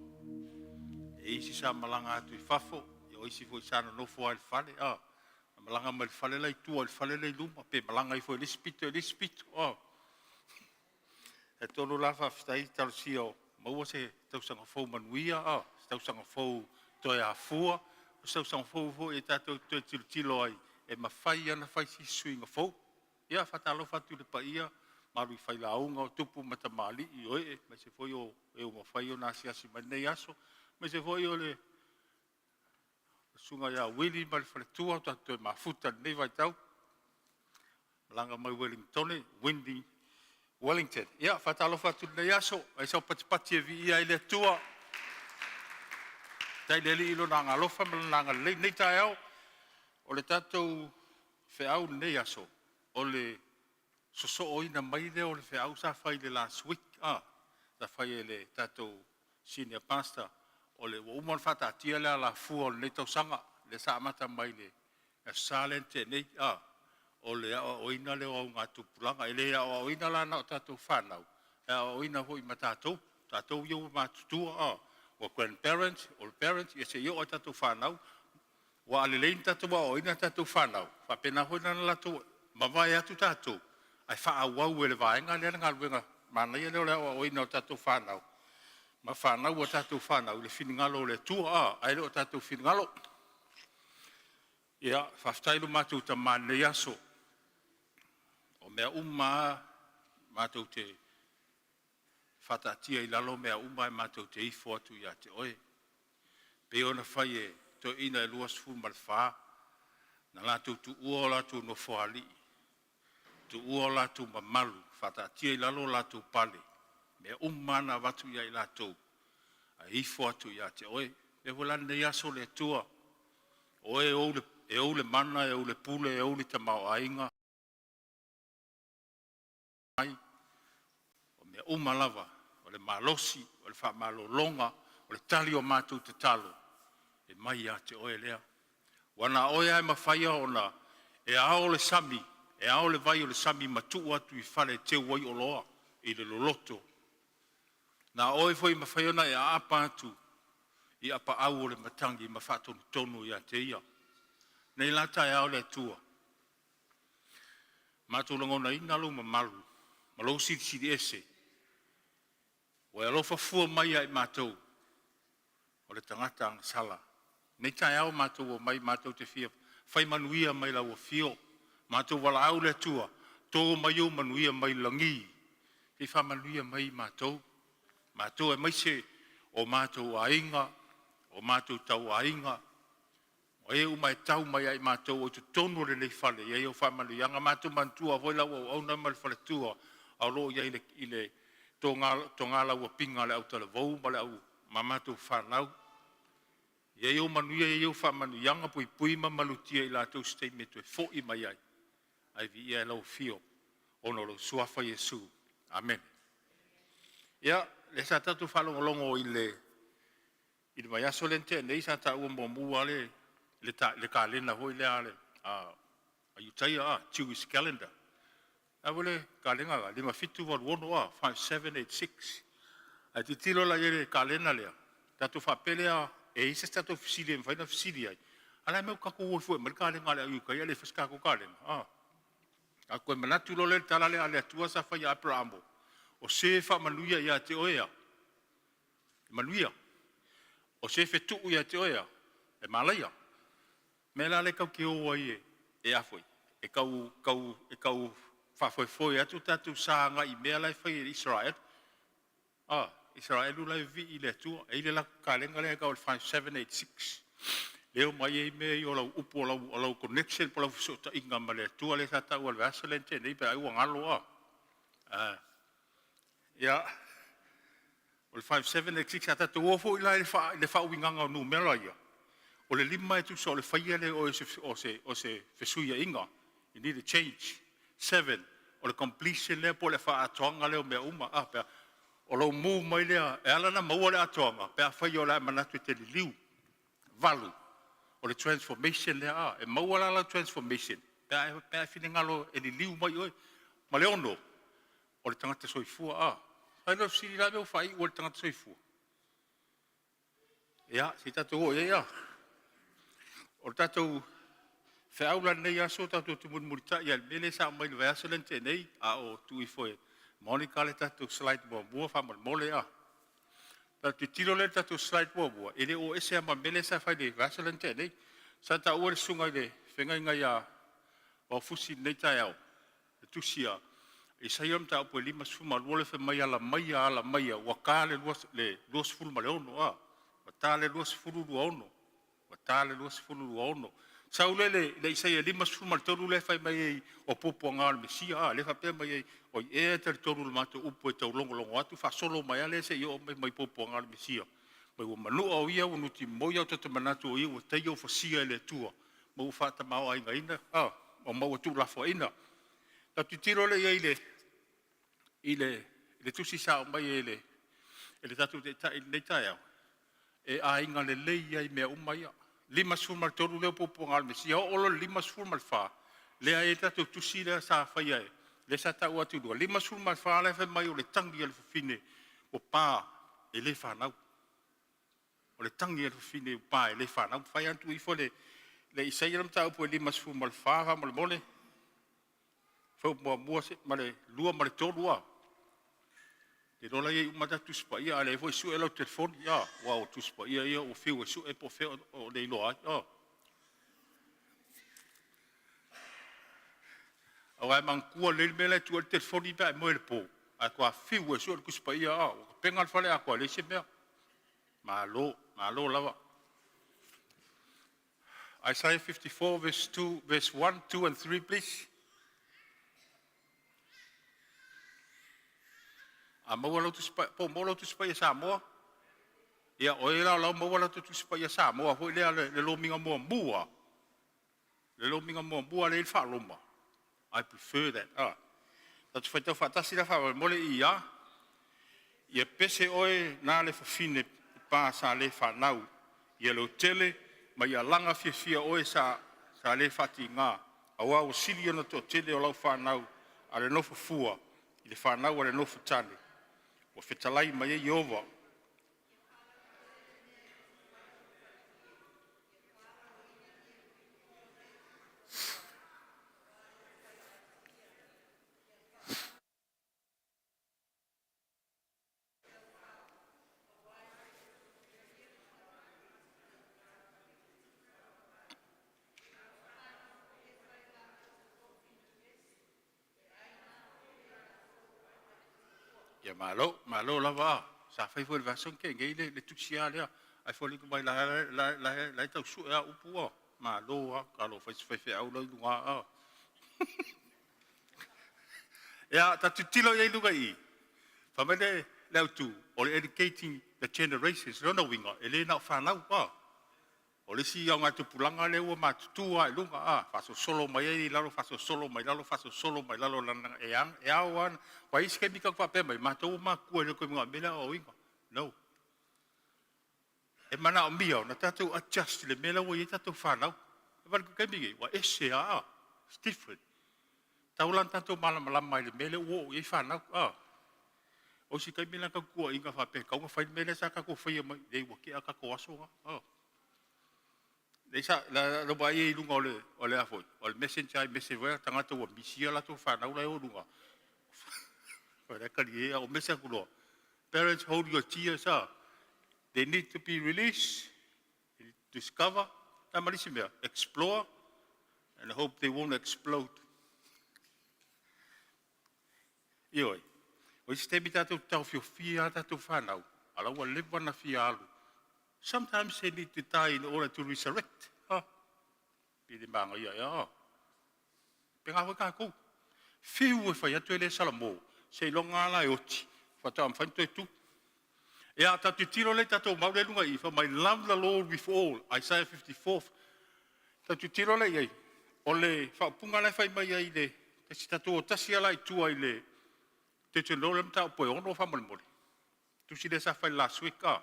E isi sa malaga atu i fafo, ia o isi foi sa nonofo lava i le fale. Oh. Na malaga mai le fale la i tua i le fale la i luma, pe malaga ifo i le isi pito i le isi pito. Oh. E tolu la faafetai talosia o maua se tausaga fou manuia, oh, se tausaga fou toe afua, o se tausaga fou foi e tatou toe tilotilo ai e mafai ona fai se suiga fou. Ia, faatalofa atu i le paia malu i failauga o tupu ma tamalii o ee, aemaise foi o e ua mafai ona asiasi mai lenei aso, aemaise foi o le susuga ia Uili ma le faletua, tatou toe mafuta i lenei vaitau, malaga mai Wellington, Windy, Wellington. Ia, faatalofa atu i lenei aso, ai sau patipati e viia ai le Atua. Faafetai i le Alii i lona agaalofa ma lona agalelei. Lenei taeao, o le tatou feau i lenei aso, o le sosooina mai lea o le feau sa fai i le last week, sa fai e le tatou senior pastor, o le ua uma ona faataatia le alafua o lenei tausaga, lea sa amata mai le Aso Sa lea na tea nei, o le aoaoina lea o augatupulaga. E le aoaoina la na o tatou fanau, e aoaoina foi ma tatou, tatou ia ua matutua, ua grandparents, old parents, ia seia oo i tatou fanau. Ua a lelei ona tatou aoaoina tatou fanau, faapena foi la ona latou mavae atu tatou, ae faaauau e le vaega lea le galuega manaia lea o le aoaoina o tatou fanau ma fanau a tatou fanau i le finagalo o le Atua, ae le o tatou finagalo. Ia, faafetai i lo matou Tama i lenei aso. O mea uma lava matou te faataatia i lalo mea uma ae matou te ifo atu ia te oe. Pei ona fai e toeaiina e 24, na latou tuua o latou nofoalii, tuua o latou mamalu, faataatia i lalo o latou pale, mea uma lava na avatu ia i latou, ae ifo atu ia te oe. E faapea foi la lenei aso le Atua, o Oe e ou le mana, e ou le pule, e ou le tamaoaiga, o mea uma lava, o le malosi, o le faamalologa, o le tali o matou tatalo, e mai ia te Oe lea. Ua na o Oe lava e mafai ona e ao le sami, e ao le vai o le sami ma tuu atu i fale e teu ai oloa i le loloto. Na o Oe foi e mafai ona e aapa atu i apaau o le matagi ma faatonutonu ia te ia. Nei la taeao le Atua, matou lagonaina lou mamalu ma lou Silisili Ese, ua e alofa fua mai ia i matou o le tagata agasala. Nei taeao matou omai matou te fia fai manuia mai lau afio, matou valaau le Atua, to mai ou manuia mai lagi se i faamanuia mai i matou, matou aemaise o matou aiga, o matou tauaiga, o e uma e tau mai ia i matou o i totonu o lenei fale, ia i ai faamanuiaga. Matou te manatua foi lau auauna ma le faletua o lo o i ai i le togalauapiga a le autalavou ma le au ma matou fanau. Ia i ai ou manuia ia i ou faamanuiaga, puipui ma malutia i latou i se taimi e toe foi mai ai, ae viia ai lau afio ona o lou suafa Iesu. Amene. Ia, lea sa tatou faalogologo i le vaiaso lea na tea nei sa taua muamua lava le kalena foi lea a le Ayutthaya a Jewish calendar. A ua le kalenga la 5786 a 5786. Ae tilotilo la i ai i le kalena lea, tatou faapea lea e i ai se tatou fesili e mafai ona fesili ai, a o le a le mea ua tatou o ai fua e aumai le kalenga a le au Iutaia ae le fai se tatou kalena? A tatou toe manatu loa lea i le tala lea a le Atua sa fai ia Aperamo, o se faamanuia ia te oe e manuia, o se fetuu ia te oe e malaia. O le mea la lea tatou te o ai e a foi e tau tau e tau faafoefoe atu le tatou sa agai i mea la e fai e Isaraelu. A, Isaraelu la e vivii i le Atua, e i ai le latou kalena lea e tau o le 5786. Lea e omai ai mea ia o lau upu o lau connection po o lau fesootaiga ma le Atua lea sa taua i le vaiaso lea na tea nei pe ai ua galo a. Ia, o le 5786 a tatou o foi la i le faauigaga o numera ia, o le 5 e tusa o le faia lea e oe o se fesuiaiga. You need a change. 7, o le completion lea po o le faaatoaga lea o mea uma. A pe a o lou move mai lea e ala ona maua le atoaga pe afai o le a e manatu e te liliu. 8, o le transformation lea a e maua la lau transformation pe a e finagalo e liliu mai oe. Ma le 6, o le tagata soifua. A fai loa fesili, o le a le mea ua faaiu ai i le tagata soifua? Ia, se i tatou oo i ai a. O le tatou feau la i lenei aso tatou te mulimulitai lava i le mea lea sa aumai le vaiaso lea na tea nei, a o tuu ifo e Monica le tatou slide muamua faamolemole a. Ona tatou tilotilo lea i le tatou slide muamua, e le o ese lava ma le mea lea sa fai i le vaiaso lea na tea nei. Sa taua e le susuga i le feagaiga ia Vao Fusi i lenei taeao le tusi a Isaia mataupu e 52 le fai mai, “Ala maia, ala maia, ua ta le 26, a, ua ta le 2026, ua ta le 2026.” Sau lea i le Isaia 53 lea e fai mai ai o puapuaga o le Mesia, a lea e faapea mai ai, o ai ea e talitonu i le matou upu e taulogologo atu faasolo mai lava lea seia oo mai puapuaga o le Mesia. Mai ua manua o ia ua nutimoi, ae ua tatou manatu o ia ua taia ua fasia e le Atua ma ua faatamaoaigaina ma ua tuulafoaiina. Tatou tilotilo lea i ai i le tusi sa aumai e le tatou Taitai i lenei taeao, e aiga lelei ai mea uma ia. 53 lea o puapuaga o le Mesia, oo loa i le 54, lea e i ai le tatou tusi lea sa faia, lea sa taua atu i luga, 54 lea fai mai o le tagi a le fafine ua pa e le fanau. O le tagi a le fafine ua pa e le fanau. Mafai lava ona tuu ifo le Isaia le mataupu e 54 faamolemole. Fuaiupu muamua ma le 2 ma le 3 a. Le iloa la e i ai uma tatou Tusi Paia, a o lea foi e sue lau telefoni, a, aua o Tusi Paia ia ua fiu e sue po o fea o le iloa ai. Aua e manatua lelei le mea la e tuu ai le telefoni pe a e moe i le po, ae faatoa fiu e sue le Tusi Paia, a ua tapena le fale atoa e leai se mea. Malo, malo lava. Isaiah 54 verse 2, verse 1, 2 and 3, please. A maua lau Tusi Paia, po o maua lau Tusi Paia Samoa? Ia, o e la o la e maua latou Tusi Paia Samoa foi lea le lomiga muamua, le lomiga muamua lea e i ai le faa-Roma, I prefer that. Ah. Tatou faitau faatasi la faamolemole i a. Ia pese oe na le fafine pa sa le fanau, ia leotele ma ia alaga fiafia oe sa le faatiga, aua ua sili ona toatele o lau fanau a le nofo fua i le fanau a le nofo tane, ua fetalai mai ai Ieova. Ia malo, malo lava. Sa fai foi i le vaiaso na tea nei le tusi a lea, ae foliga mai la e tau sue lava upu a. Malo lava, talofa e i se faifeau la e i luga a. Ia, tatou tilotilo i ai i luga i i, fai mai le autu, o le educating the generations. O lona uiga, e le na o fanau, a. O le isi augatupulaga lea ua matutu lava i luga, a, faasolosolo mai ai i lalo, faasolosolo mai lalo, faasolosolo mai lalo, leaga e ao lava. Aua e i ai isi taimi tatou te faapea mai, matou ua matutua e le toe manaomia le aoaoina. No. E manaomia ona tatou adjust i le mea la ua i ai tatou fanau. Vaai atu i le taimi lenei, ua ese lava. It's different. Tau la tatou malamalama i le mea lea ua oo i ai fanau. Ah. O si taimi la tatou tuuaiga faapea tau na fai le mea lea sa tatou faia mai nei ua tea tatou aso na. Ah. Lea sa la la vaai i luga o le a foi, o le messenger i message foi tagata ua misia latou fanau la e o luga. O le kali e o message atu loa. Parents, hold your tears up. They need to be released, discover, ta malisi mea, explore, and I hope they won't explode. Ioe. O isi taimi tatou taofiofia a tatou fanau, ala ua leva na fia alu. Sometimes they need to die in order to resurrect. Ha. Pili manga ia ia. Pe ngā hoi kākou. Fiu e whai atu e le Salamo. Se iloga ala e oti. Whata am whain toe tu. E a tātou tiro le tātou mau le lunga i. Wha mai love the Lord with all. Isaiah 54. Tātou tiro le iai. O le whaupunga lai whai mai ai le. Tasi tātou o tasi ala i tua i le. Te te lore mta o poe ono wha mole mole. Tusi le sa whai last week a.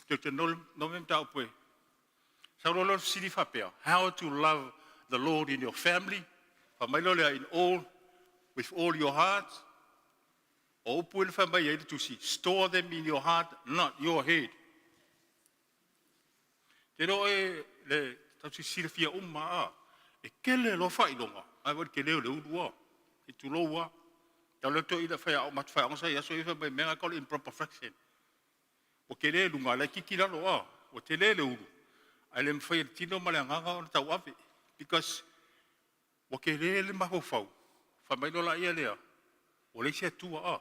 Te te nole mta o poe. Sa lo lo sili whapea. How to love the Lord in your family. Wha mai lo lea in all, with all your heart. O upu le wha mai ai le tusi. Store them in your heart, not your head. Te ro e le tau si sila fia uma a. E kele lo wha ilonga. Ai wali ke leo le ulu a. E tulou a. Tau le to ila whai au matu whai onsa ia so i whai mai menga kaule improper fraction. O ke le lunga lai kiki lalo a. O te le le ulu. Ai le mwhai le tino ma le anganga o le tau ave. Because o ke le le maho fau. Whai mai lo la ia lea. O le isi atua a.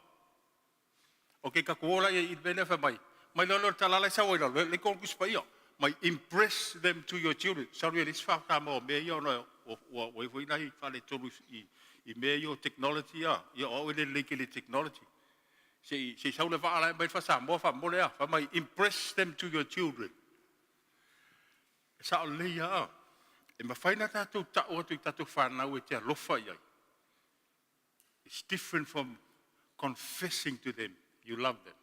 O ke kako ola ia i le whai mai. Mai lo lo talala sa oi lo le ko kuspa ia. Mai impress them to your children. Sorry, le sfa ka mo me ia no o o o foi nai fale tolu i me ia technology a. Ia o le le ke le technology. Se se sau le va ala mai fa sa mo fa mo le a. Fa mai impress them to your children. Sa o le ia a. E mawhai na tātou ta'o atu i tātou whānau e te alofa iai. It's different from confessing to them you love them.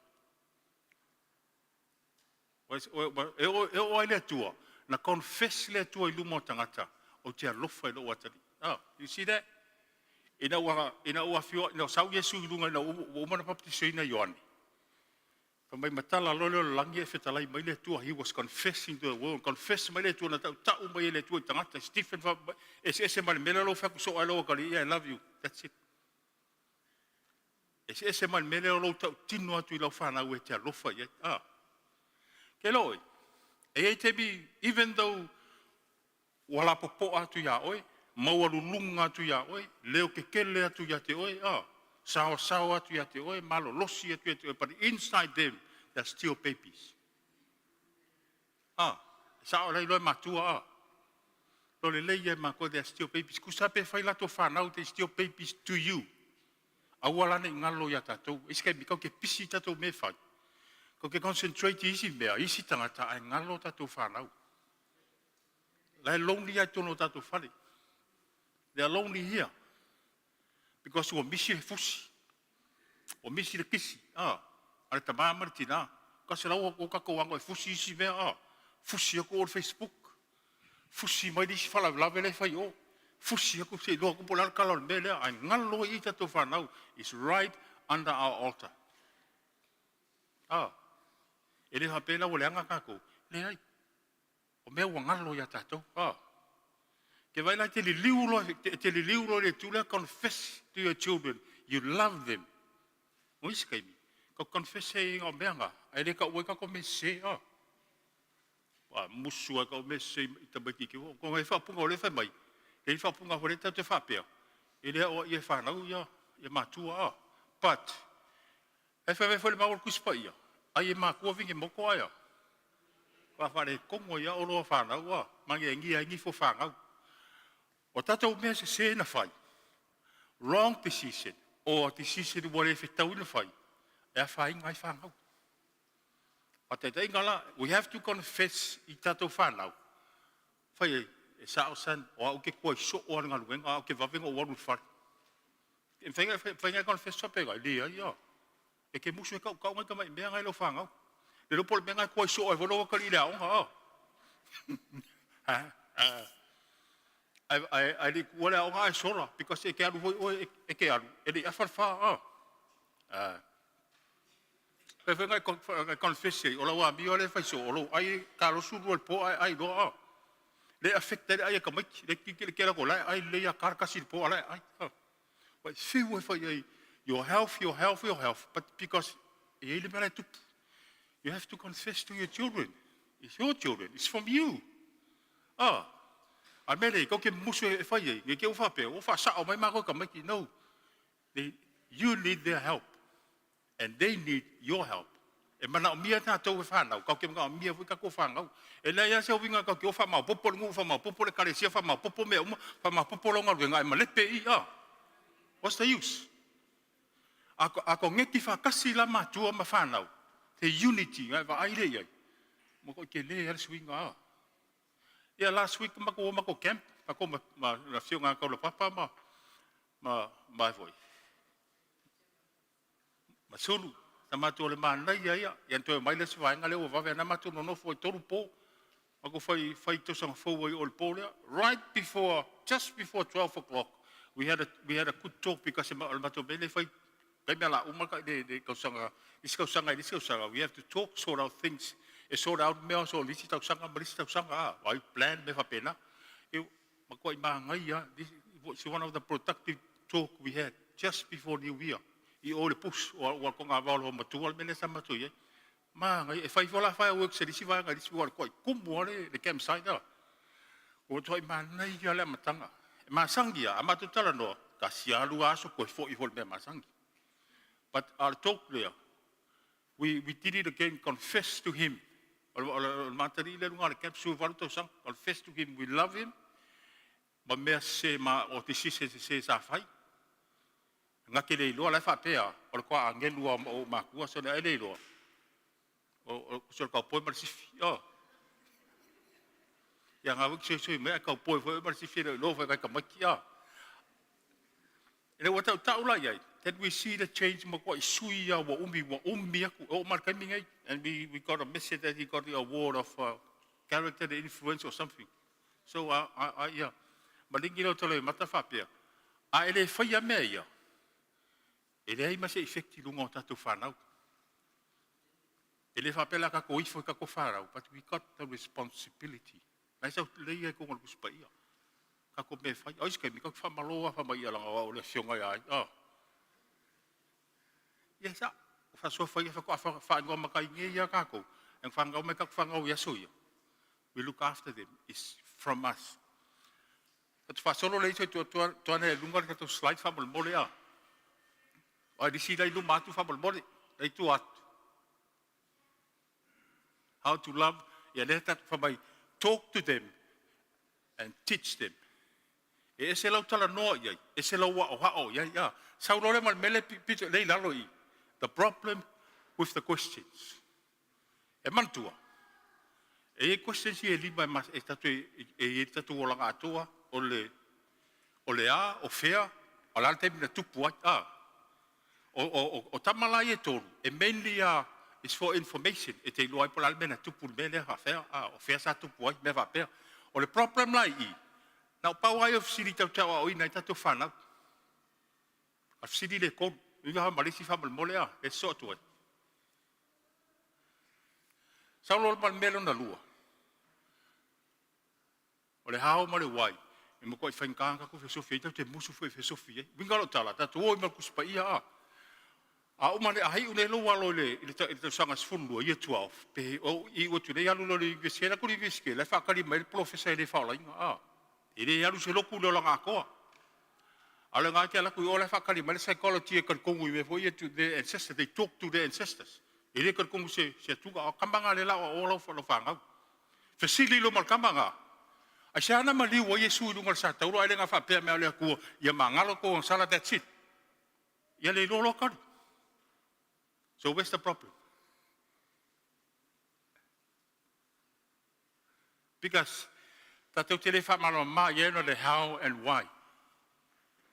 E o ai le atua, na confess le atua i luma o tangata, o te alofa i lo atali. Oh, you see that? Ina ua fio, ina sau Yesu i lunga, ina ua umana papatiso ina Ioane. Fa mai matala lo le langi e fetalai mai le atua, he was confessing to the world, confess mai le atua, na tau tau mai le atua i tangata. Stephen fa, e se ese mai le mele lo whaku so ai lo kali, yeah, I love you, that's it. E se ese mai le mele lo tau tino atu i lau whanau e te alofa i ai. Ah. Ke loi, e ei te bi, even though wala popo atu ia oe, maua lulunga atu ia oe, leo ke kele atu ia te oe, ah, sao sao atu ia te oe, malo losi atu ia te oe, but inside them, they're still babies. Ah, sao lei loe matua, ah. Lo le lei e mako, they're still babies. Kusa pe whai lato whanau, they're still babies to you. Aua lane ngalo ia tātou. Isi kai mikau ke pisi tātou me whai. Kau ke concentrate isi mea, isi tangata, ai ngalo tātou whanau. Lai lonely ai tono tātou whare. They are lonely here. Because ua misi le fusi. Ua misi le kisi. Ah, ale tamama le tina. Ka se lau o kako wango e fusi isi mea. Ah, fusi aku o le Facebook. Fusi mai isi whala lave le whai o. Fusi aku se loa kupo lala kala o le mea lea. Ai ngalo i tātou whanau is right under our altar. Ah, e le hapela o le anga kako. Le ai. O mea ua ngalo ia tātou. Ah. Ke vai lai te liliu lo, te liliu lo le tula, confess to your children. You love them. O isi kaimi. Ka confess e ngā mea ngā. Ai le ka ue ka ko me se. Ah. Wa musu ai ka me se i tamai ki o. Ko ngai whapunga o le whai mai. Le whapunga o le tau te whapea. E lea o ia whanau ia, ia matua a. But, e whai whai le maua kuspa ia. Ai e mākua vinge moko aia. Ka whare kongo ia o loa whanau a. Mange e ngia ngi fo whangau. O tātou mea se se na whai. Wrong decision. O a decision ua le whetau ina whai. E a whai ngai whangau. A te te ingala, we have to confess i tātou whanau. Whai e, e sa o san, o au ke kua i so o anu ngaluenga, au ke wawenga o waru whare. E whainga, whainga confess wapenga, le ai ia. E ke musu e kau kau ngai ka mai mea ngai lo whangau. Le lopo le mea ngai kua i so ai walo wakali i le aonga a. Ha, ha. Ae le i tuua le aoga ae sola, because e te alu foi oe e te alu, e le i afa le fa. Ah. Pe foi na e confess ai, o lau amio lea e fai soo, o lou ai kalosu lua i le po ae ai loa. Ah. Le affect ai le ai a tamaiti, le titi le kela ko la ai le ia kar kasi le po ala ai. Ah. Wai fiu e fai ai, your health, your health, your health, but because e ai le mea la e tupu. You have to confess to your children. It's your children. It's from you. Ah. A mea lea, kau ke musu e fai ai, nge ke u whapea, o whaasao mai mākou tamaiti. No. You need their help. And they need your help. E manaomia tātou e whānau, kau ke manaomia fui kako whānau. E lea ia se uinga kau ke o whamaopopo le ngu, whamaopopo le kalesia, whamaopopo mea uma, whamaopopo lau galuega e malepe i a. What's the use? A ko ngeti whakasi la matua ma whānau, te unity, ngai vaai le iai. Mo ko ke le ala suinga a. Ia last week ma ko ma ko camp, ma ko ma la fionga ka papa ma foi. Ma sulu, sa matou le manaia ia, ia toe mai le isi vaega lea ua vave ana matou nonofo ai tolu po. Ma ko fai fai tausaga fou ai o le po lea. Right before, just before 12 o'clock, we had a good talk because o le matou mea le fai kai mea la uma ka le tausaga, isi tausaga i isi tausaga, we have to talk, sort out things. E sort out mea so lisi tausaga ma lisi tausaga a, ai plan me faapena. E ma ko i mangai this was one of the productive talk we had just before New Year. I o le push o ko ngā valo matua le mele sa matua i. Ma ngai e fai fola fireworks e lisi vaega lisi wa ko kumu ale le campsite a. O toi manai ia le matanga. E masangi a matu tala no ka sialu aso ko fo i fo le masangi. But our talk there, we did it again, confess to him. O le matari le lunga le camp su valu tausaga, confess to him we love him. Ma mea se ma o te sise se se sa fai. Nga ke le iloa la e faapea, o le kwa angelu a o makua so le ai le iloa. O so le kaupoi ma le sifi. Oh. Ia ngā wiki sui sui mea kaupoi foi ma le sifi le iloa foi kai kamaki a. E le ua tau tau la iai. Then we see the change ma kwa i sui ia ua umi aku o ma le kaimi ngai. And we got a message that he got the award of character the influence or something. So yeah. Malingi lau tolo i mata whapea. A e le whaia mea ia. E leai ma se effect i lunga o tātou whānau. E le whapea la kako ifo i kako whārau, but we got the responsibility. Lai sau lei ai konga le kusipa ia. Kako me whai. Ai skai mi kako whamaloa whama ia langa wa o le fionga ia ai. Ah. Ia sa. O whasoa whai whako whaingoa makai nge ia kako. E whangau mai kako whangau ia so ia. We look after them. It's from us. Atu whasolo le iso tua tua tua ne lunga le kato slide whamol a. Ai disi lai luma atu whamol mole. Lai tu atu. How to love. Ia le tatu whamai. Talk to them and teach them. E ese lau tala noa iai. Ese lau wa o hao iai. Ia. Sau lore mal mele pito lei lalo i. The problem with the questions. E mantua. E e questions i e lima e, mas, e tatu e, e, e tatu o langa atoa o le a, o fea, o la le na tupu ai. Ah. O tamala i e tolu, e mainly is for information. E te iloa ai po la le mea na tupu le mea lea whawhea, ah, o fea sa tupu ai, mea whapea. O le problem lai i, na o pau ai o fisili tau tau o ina i tātou whanau. A fisili le kolu, i nga malisi whamal mole a, e so atu ai. Saulo le mea lona lua. O le how ma le why. E mo ko i whainganga ko fesofi, tau te musu fo i fesofi ai. Winga lo tala, tātou oi ma kusipa ia a. A uma le ahai une lo walo i le tausaga 12, year 12. Pe o i ua tu le alu lo le university, la ko le university, la whakari mai le professor e le whaolainga. A. E le alu se loku le olanga akoa. A le ngā te ala kui o la whakari mai le psychology e karikongu i me fo ia to their ancestors. They talk to their ancestors. E le karikongu se atuga. O kamanga le lao o lau wha whangau. Fesili lo mal kamanga. Ai se ana maliu o Yesu i lunga le sa tauro ai le ngā whapea mea le akua ia mangalo ko ang sala, that's it. Ia le lolo karu. So where's the problem? Because tātou te le whamalo ma ia no le how and why.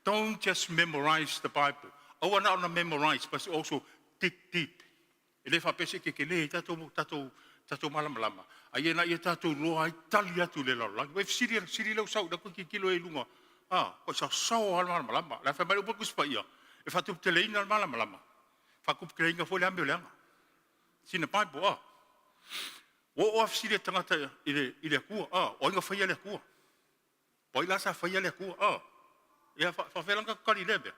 Don't just memorize the Bible. Aua na ona memorize, but also dig deep. E le whapese ke ke le tātou tātou Tatou malamalama, a ia ina ia tatou iloa ai tali atu i le lalolagi. Ua e fesili, sili lou sau i lau tilotilo i luga, a, ua saosaoa lava le malamalama. O le a fai mai le upu a le Tusi Paia, e faatuputeleina le malamalama, faatuputeleina foi le amio leaga. It's in the Bible, a. Ua oo lava fesili a tagata i le Atua, a, o ai na faia le Atua? O ai la sa faia le Atua? A. Ia faafefea la ona tatou tali i lea mea?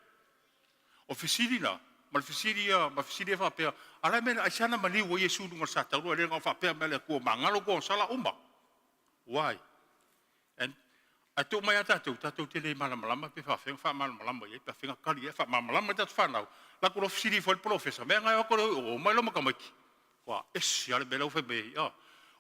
O fesili na, ma le fesili ia, ma fesili ia faapea, a la e mea aisea na maliu ai Iesu i luga o le satauro e le na o faapea mai le Atua magalo tou agasala uma. Why? And ae tuu mai a tatou, tatou te le malamalama pe faafefea ona faamalamalama i ai, pe faafefea ona tali i ai, faamalamalama i tatou fanau, latou loa fesili ifo ai le polofesa, mea na e o atu o mai loa ma tamaiti. Ua ese lava le mea la ua fai mai ai,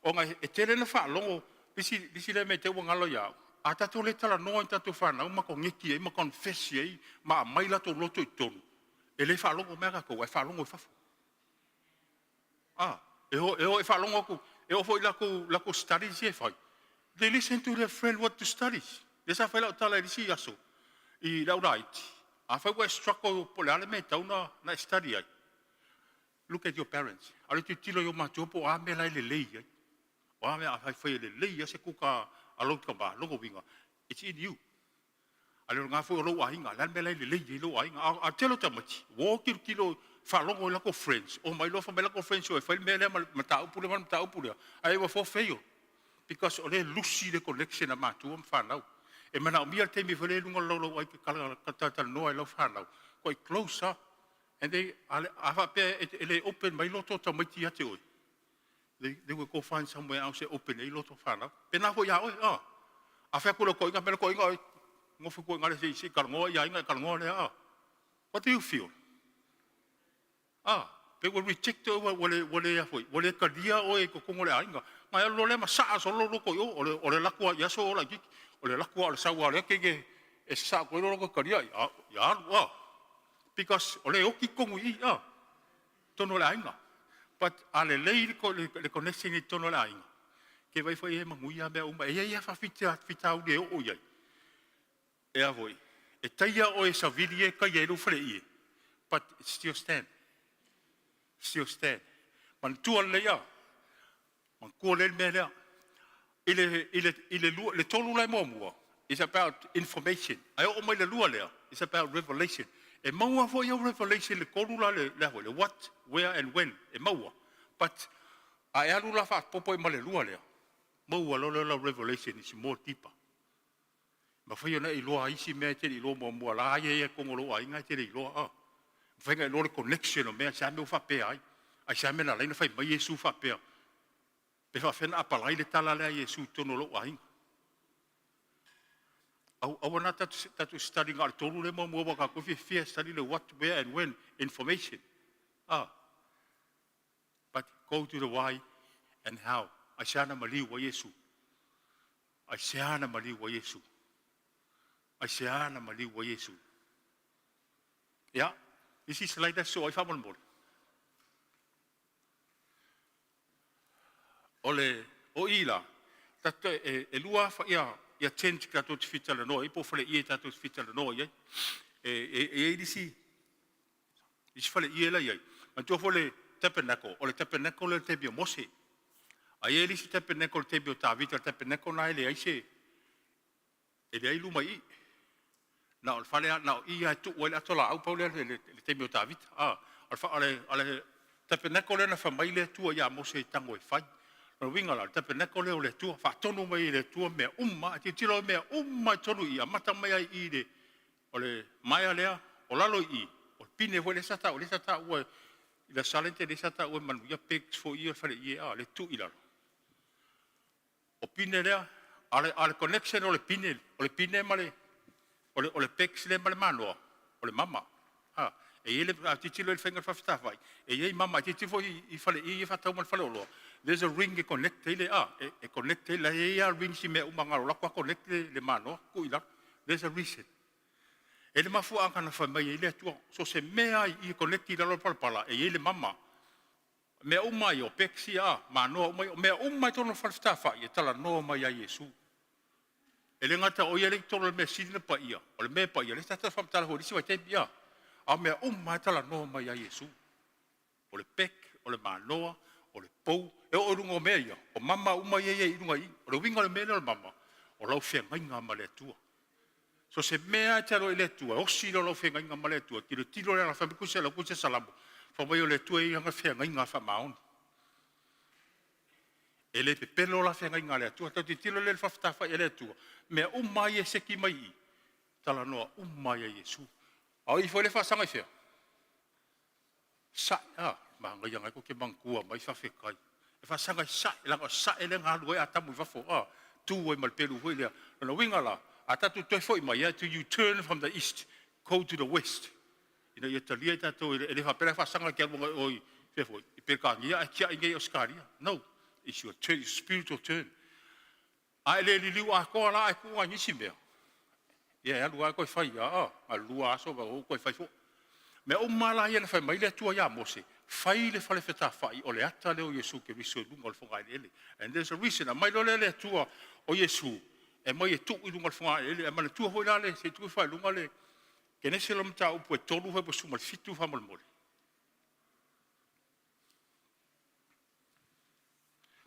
ona e tele na faalogo, nisi lea mea te i ua galo ia au, a tatou le talanoa i tatou fanau ma koneti ai ma confess i ai ma aumai latou loto i totonu, e le faalogo mai a tatou, ae faalogo i fafo. Ah, e o e faalogo atu, e oo foi i latou studies ia e fai. They listen to their friend what to studies. Lea sa fai lau tala i le isi aso, i lau laiti, a fai ua e struggle po o le a le mea e tau na e study ai, look at your parents. A o le tilotilo i o matua po o a mea la e lelei ai. O a mea a fai fai e lelei a se kuka a lou tama, lona uiga, it's in you. A le o lena foi o lou aiga, le a le mea la e lelei ai lou aiga. A tele o tamaiti, ua o tilotilo faalogo i latou friends, o mai loa fai mai latou friends o e fai le mea lea ma le mataupu lea ma le mataupu lea, ae ua fo fail. Because o le lusi le connection a matua ma fanau. E manaomia le taimi foi lea i luga o le laulau ai te talatalanoa i lau fanau, quite close ah. And they, a faapea e le open mai loto o tamaiti ia te oe, they will go find somewhere else e open ai loto fanau. Pe na foi ia oe, ah. A fai atu le koiga, me le koiga oi, ngofu koiga le se talanoa ia inga talanoa lea, ah. What do you feel? Ah, pe ua reject oe ua le afoi, ua le talia oe i totonu o le aiga. Ngai alu loa lea ma saa solo loko i o, o le laku a i aso o laititi. O le laku a o le sau a o le ake e sasaa atu ai lo loko talia ia, ia alu, ah. Because o le oti tonu i i, ah, tonu o le aiga. But a lelei le connection i tonu o le aiga, ke vai foi e manuia mea uma. E ia ia faafitauli e oo i ai. E a foi, e taia oe e savili e taia ai lou fale ie, but it still stand. Still stand. Manatua lelei a. Manatua lelei le mea lea. I le le tolu la e muamua, is about information. Ae oo mai le lua lea, is about revelation. E maua foi au revelation le tolu la le foi, le what, where and when, e maua. But a e alu la faapopo i ma le lua lea, maua loa lea la revelation is more deeper. Mafai ona e iloa ai isi mea e te le iloa muamua la ai e kogo lou aiga e te le iloa ah. Mafai ona iloa le connection o mea sa mea ua faapea ai. Ai sa mea na laina fai mai Iesu faapea. Pe faafefea na apalai le tala lea a Iesu i totonu o lou aiga. Au aua na tatou study na o le tolu le muamua ua tatou fiafia study le what, where and when information. Ah. But go to the why and how. Ai sea na maliu a Iesu. Ai sea na maliu a Iesu. Ai sea na maliu a Iesu. Ia, isi slide so ai faamolemole. O le o i la, tatou e lua ia ia tent tatou te fitalanoa ai po o faleie tatou te fitalanoa i ai. E i ai isi faleie la i ai. Manatua foi le tabernacle, o le tabernacle le taimi o Mose. A i ai le isi tabernacle le taimi o Tavita, le tabernacle na e leai se e leai luma i i. Na o le fale na o i lava e tuu ai le ato laau pau lea le taimi o Tavita. Ah, o le tabernacle lea na fai mai le Atua ia Mose e tago e fai. O le uiga la, o le tabernacle lea o le Atua, faatonu mai e le Atua mea uma, tilotilo mea uma i totonu i i, amata mai ai i le o le maea lea, o lalo i i, o le pine foi lea sa taua, lea sa taua i le salente lea sa taua e manuia pegs foi ia fale i a le tuu i lalo. O pine lea, a le connection o le pine ma le o le pegs lea ma le manoa, o le mama. Ha, e i ai le a tilotilo i le faiga o le faafetafai, e i ai mama, e tilotilo foi i fale i e faatau ma le faleoloa. There's a ring e connect ai le a, e connect ai la e i ai ring si mea uma ngalo lako a connect le manoa tuu i lalo. There's a reason. E le mafuaaga na fai mai ai le Atua. So se mea i e connect i lalo o le palapala, e i ai le mama. Mea uma ai o pegs ia, manoa uma ia, o mea uma i totonu o le falefetafai e talanoa mai ai Iesu. E le gata o ia le i totonu o le mea sili na paia, o le mea e paia, le tatou faamatala foi i le isi vaitaimi ia. A o mea uma e talanoa mai ai Iesu. O le peg, o le manoa, o le pou, E oo i luga o mea ia, o mama uma ia e i luga i i. O le uiga o le mea lea o le mama, o lau feagaiga ma le Atua. So se mea e te alo i le Atua, e osi lea o lau feagaiga ma le Atua, tilotilo le ala fai mai lau kusi Salamo, fai mai o le Atua e i ai lana feagaiga faamaoni. E le pepelo la feagaiga a le Atua. Tau tilotilo lea i le faafetafai a le Atua, mea uma ia e seki mai i i, talanoa uma ai ia Iesu. A o i foi le faasaga i fea? Sae, a, manaia na tou te manatua mai faafetai. E faasaga i sae, leaga o sae lea na alu ai Atamu i fafo, a, tu ai ma le pelu foi lea. O le uiga la, a tatou toe foi mai, to you turn from the east, go to the west. Ina ia talia i tatou, e le faapea la e faasaga te alu agai o i, fea foi, i Peretania ae tiai nei i Ausetalia. No, it's your turn, spiritual turn. A e le liliu atoa la ae tuu nai nisi mea, ia e alu lava toe fai lava, a 2 aso ou toe fai foi. Mea uma la ia na fai mai le Atua ia Mose, fai le fale fetafai o le ata lea o Iesu Keriso i luga o le fogaeleele. And there's a reason, aumai loa lea le Atua o Iesu, e mai e tuu i luga o le fogaeleele. E manatua foi la le, se i tuu ifo i luga le Kenese le mataupu e 3 7 faamolemole.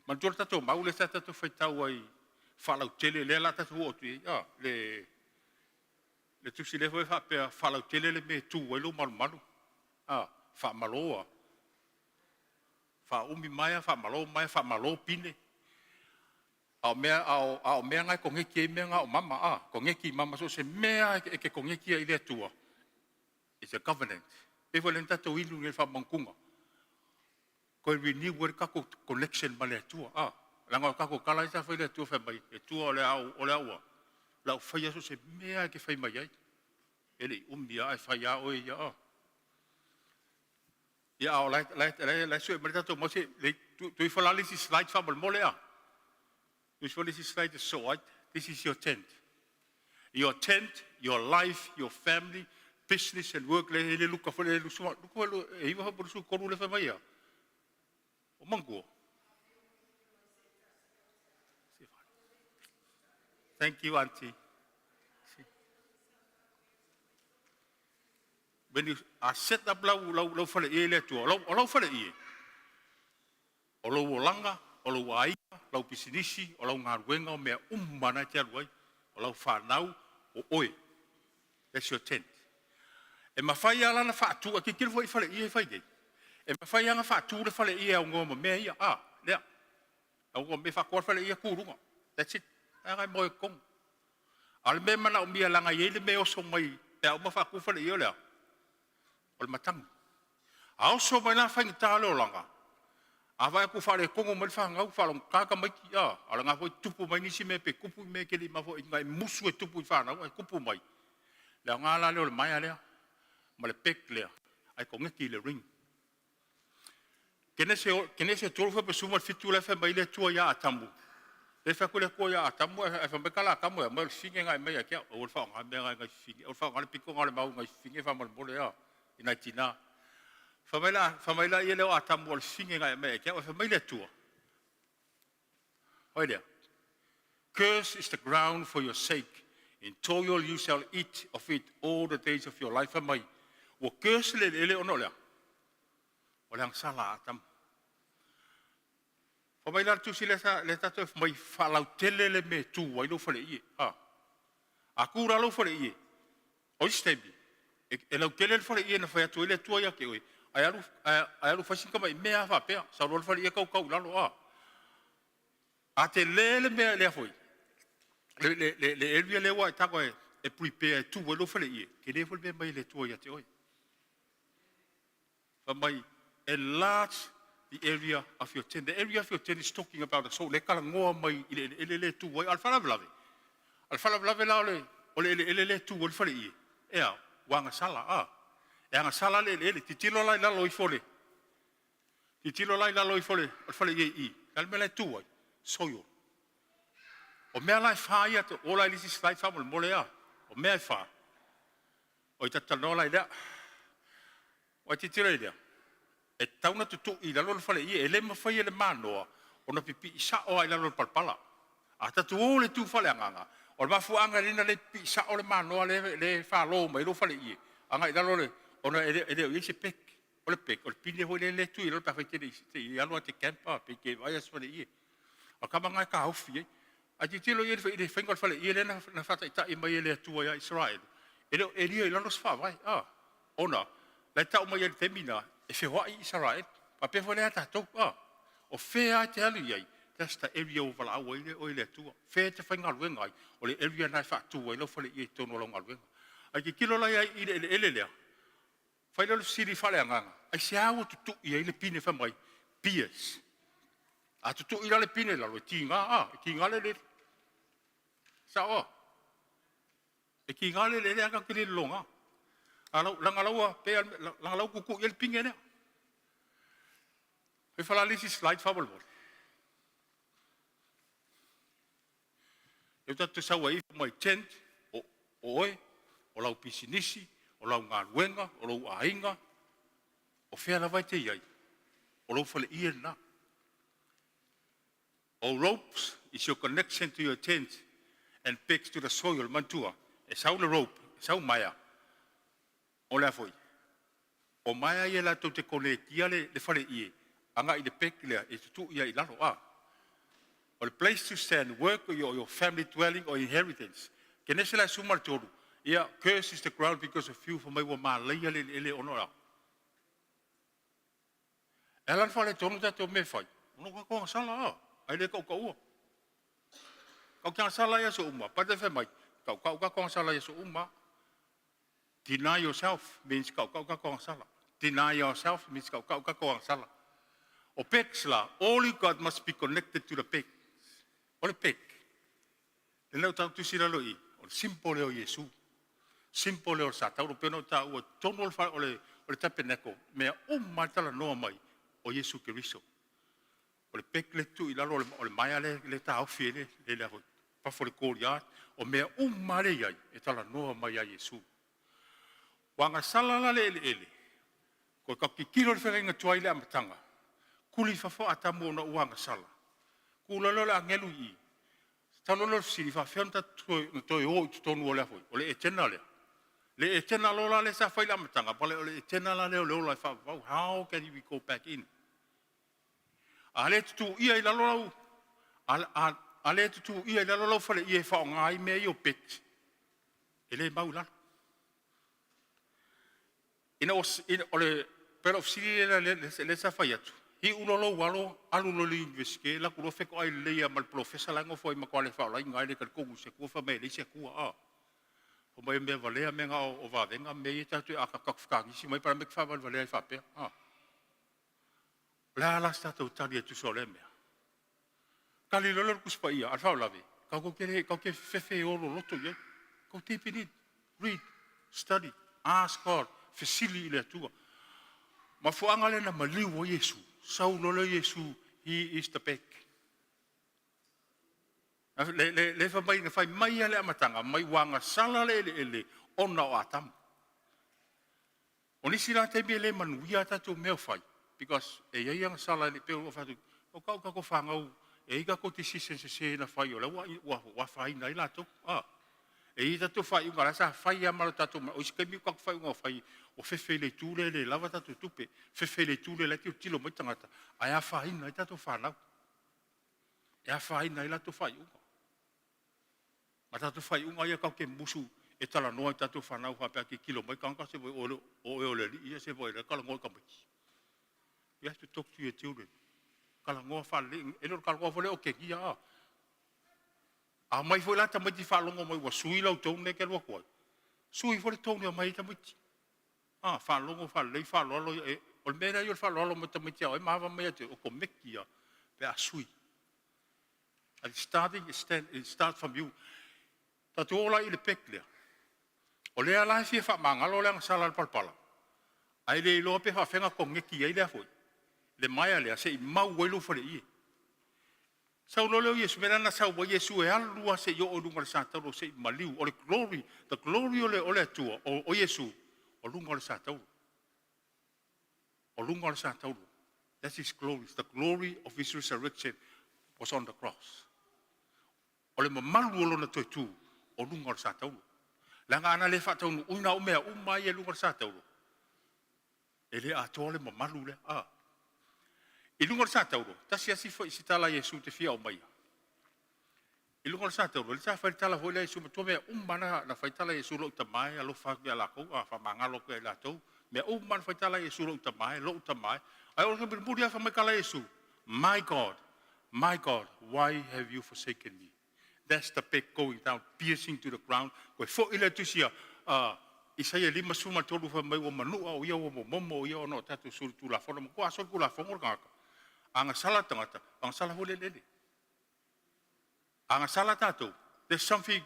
Manatua le tatou mau lea sa tatou faitau ai faalautele lea la tatou oo atu i ai, le tusi lea foi e faapea faalautele le mea e tu ai lou malumalu. A, faamalo a, faaumi maea, faamalo maea, faamalo pine. A o mea na e koneti ai mea na o mama, a, koneti i mama, so o se mea e te koneti ai i le Atua, it's a covenant. E pei foi o lea na tatou inu nei i le faamanutuga, toe renew ai le tatou connection ma le Atua, a. Leaga o tatou tala ia sa fai i le Atua fai mai, le Atua o le a ou, o le a ou a? O le a ou faia so o se mea lava e te fai mai ai. E le i umi lava ae fai lava oe ia, a. Ia, a o la e sue mai le tatou mau, se tuu ifo la le isi slide faamolemole a. Tuu ifo le isi slide e sosoo ai. This is your tent. Your tent, your life, your family, business and work, le le luka foi le lusu, luka e iwa foi lusu tolu le fai mai ia. O manatua. Thank you, Auntie. When you are set up lau lau lau fale ie le Atua, o lau fale ie, o lou olaga, o lou aiga, lau pisinisi, o lau galuega, o mea uma na e te alu ai, o lau whanau, o oe. That's your tent. E mafai lava la ona faatu, e tilotilo foi i fale ie e fai nei. E mafai lava ona faatu le fale ie aunoa ma mea ia. A, lea. Aunoa mea faatoa le fale ie tu i luga. That's it. Ae mo e tonu. A o le mea e manaomia leaga e i ai le mea e oso mai pe a uma faatu le fale ie o le a? O le matagi. A oso mai la faigata o le olaga, a vaai atu ua faaletonu mai le fanau, faalogogata tamaiti, a, o lena foi e tupu mai nisi mea pe tupu mea e te le i mafaufau e musu e tupu i fanau ae tupu mai. Le aoga la lea o le maea lea ma le peg lea ae koneti i le ring. Kenese 3:17 la e fai mai le Atua ia Atamu. Le fai atu le Atua ia Atamu ae fai mai tala Atamu e mai o le fafine na e mai ia te au. Aua le faaaoga mea na e nai fafine. Aua le faaaoga le pito na o le mau nai fafine faamolemole a i nai tina. Fai mai la ia lea o Atamu o le fafine na e aumai ia te au. Ae fai mai le Atua. Oi lea. Curse is the ground for your sake. In toil you shall eat of it all the days of your life. Fai mai. Ua curse le eleele ona o lea. O le agasala a Atamu. Fai mai la le tusi lea lea tatou mai faalautele le mea e tu ai lou faleie. A. A tu la lou faleie, o isi taimi, e lautele le faleie na fai atu ai le Atua ia te oe, ae alu, ae alu fai sina tamai mea lava faapea, sau loa le faleie tautau i lalo, a. A tele le mea lea foi, le area lea ua e tago e prepare e tu ai lou faleie, tele foi le mea e aumai e le Atua ia te oe. Fai mai, enlarge the area of your tent. The area of your tent is talking about the soul. Le talanoa mai i le eleele le tu ai. A o le faalavelave, o le faalavelave la o le eleele le tu ai le faleie, ea, ua agasala, a. E agasala le eleele. Tilotilo la i lalo ifo le, tilotilo la i lalo ifo le, o le faleie i i. Le a le mea la e tu ai? Soil. O mea la e fa ia, o la i le isi slide faamolemole a. O mea e fa. O i tatalanoa la i lea. O ai tilotilo i lea. E tatau ona tutui i lalo le faleie, e le mafai e le manoa ona pipii sao lava i lalo o le palapala. A tatou o le tu faaleagaga, o le mafuaaga lea na le pipii sao le manoa lea e falo mai ai lou faleie agai i lalo le, ona e le o i ai se peg. O le peg, o le pine foi lea le tui i lalo pe afai te le i alu lava e te camp a, pe te vaai lava i se faleie. O le kava lena e taofi ai. Ae tilotilo i ai i le faiga o le faleie lea na faataitai mai e le Atua ia Isaraelu, e le o elia i lalo se faavae, a, ona la e tau mai ai i le taimi lena, e feoai Isaraelu. Faapea foi la ia tatou, a, o fea lava e te alu i ai, that's the area ua valaau ai oe e le Atua. Fea e te faigaluega ai, o le area lena e faatu ai lau faleie i totonu o lau galuega. Ae tilotilo la i ai i le eleele lea, fai lea o le fesili faaleagaga, aisea ua tutui ai le pine fai mai biers? A tutui la le pine i lalo, e tiga a, e tiga le eleele. Sao a? E tiga le eleele ae tatou te le lologa. A lau, leaga la ua, pei lava leaga la ua tutui ai le pine lea. Fai la le isi slide faamolemole. Lea tatou te sau ai mai tent, o oe, o lau pisinisi, o lau galuega, o lou aiga, o fea lava e te i ai, o lou faleie lena. O ropes is your connection to your tent and pegs to the soil. Manatua, e sau le rope, e sau maea, o le a foi? O maea ia latou te konekia le faleie agai i le peg lea e tutui ai i lalo. A. O le place to stand, work your family dwelling or inheritance. Kenese la 13, ia, curse is the ground because of you, fai mai ua malaia le eleele ona o le a? E ala ona faaletonu tatou mea e fai, ona o tatou agasala a, ae le tautaua. Tatou te agasala lava i aso uma, but fai mai, tautau tatou agasala i aso uma lava. Deny yourself means tautau tatou agasala. Deny yourself means tautau tatou agasala. O pegs la, only God must be connected to the peg. O le peg, lena ua tatou tusi i lalo i i, o le symbol lea o Iesu. Symbol lea o le satauro, pei ona ou taua i totonu o le tabernacle, mea uma lava e talanoa mai o Iesu Keriso. O le peg lea e tuu i lalo o le maea lea e taofi ai le fafo o le courtyard, o mea uma lava lea e i ai, e talanoa mai ia Iesu. Ua agasala la le eleele, toe tatou tilotilo i le feagaiga tuai i le amataga, tuli i fafo Atamu ona ua agasala, tu loa lea o le agelu i i, tatalo lea o le fesili, e faapefea ona tatou toe o i totonu o le a foi, o le Etena lea? Le Etena loa la lea sa fai i le amataga, o le Etena la lea o le ola e faavavau. How can we go back in? A le tutuia i lalo lau a le tutuia i lalo lau faleie e faaaoga ai mea ia o pegs, e le mau i lalo. Ina ua o le pei o lau fesili lea lea sa fai atu, iu loa lou alo alu loa i le Iunivesite, alu atu loa fetoai lelei lava ma le polofesa la e nofo ai ma matua le faalaina lava, e le talitonu i se Atua, fai mai e leai se Atua a. Fai mai o mea valea mea na o vavega ma mea ia tatou te ataata fetagisi mai ai, pa e te faavalevalea ai faapea. A. O le a la se tatou tali e tusa o lea mea? Tali loa lea o le Tusi Paia, a o le faalavelave, tatou te le tatou te fefe e o loloto i ai. Go deep in it, read, study, ask God, fesili i le Atua. Mafuaaga lea na maliu ai Iesu, sau loa lea Iesu, he is the peg. Le fai mai na fai mai lava le amataga, mai ua agasala le eleele ona o Atamu. O nisi la taimi e le manuia a tatou mea o fai, because e i ai agasala e le pei ona ou fai atu, o tau tatou fanau e i ai tatou decision sese na fai o la ua afaina ai latou. A. E i ai tatou faaiuga la sa fai lava ma lo tatou, o isi taimi o tatou faaiuga fai ua fefe i le itu lea e le lava tatou tupe, fefe i le itu lea la e tilotilo mai tagata, ae afaina ai tatou fanau. E afaina ai latou faaiuga. Ma tatou faaiuga ia tatou te musu e talanoa i tatou fanau faapea a tilotilo mai tagata, se o oe o le alii ia, se o la e talanoa i tamaiti. You have to talk to your children. Talanoa faalelei, e le o le talanoa foi lea otegia a. A mai foi la tamaiti faalogo mai ua sui lau tone lea e te alu atu ai, sui foi le tone e omai ai tamaiti. A, faalogo faalelei faaaloalo, o le mea lea o le faaaloalo mai tamaiti ia oe ma ava mai ia te oe, okomeki lava pe a sui. And starting it start from you. Tatou oo la i le peg lea. O lea la e fia faamagalo le agasala a le palapala, ae le iloa pe faafefea ona koneti ai lea foi, le maea lea se i mau ai lou faleie. Sau loa lea o Iesu, mea la na sau ai Iesu e alu lava se i oo i luga o le satauro se i maliu. O le glory, the glory o le Atua, o Iesu, o luga o le satauro. O luga o le satauro. That is glory. The glory of his resurrection was on the cross. O le mamalu o lona toe tu o luga o le satauro. Leaga ana le faataunuuina au mea uma ia i luga o le satauro. E le atoa le mamalu lea. A. I luga o le sa taulo, tasi asi foi si tala Iesu te fia o mai. I luga o le sa taulo, le sa fai le tala foi lea Iesu matua mea uma na fai tala Iesu lou tama e alofa atu ia latou, a faamagalo atu ia i latou. Mea uma na fai tala Iesu lou tama e, lou tama e. Ai o le mulimuli lava fai mai tala Iesu, "My God, my God, why have you forsaken me?" That's the peg going down, piercing to the ground. Koe foi le tusia, Isaia 53 fai mai ua manua o ia ua momomo o ia ona o tatou solitulafono. Matua solitulafono le tagata. A gasala tagata, a gasala foi le eleele. A gasala tatou, there's something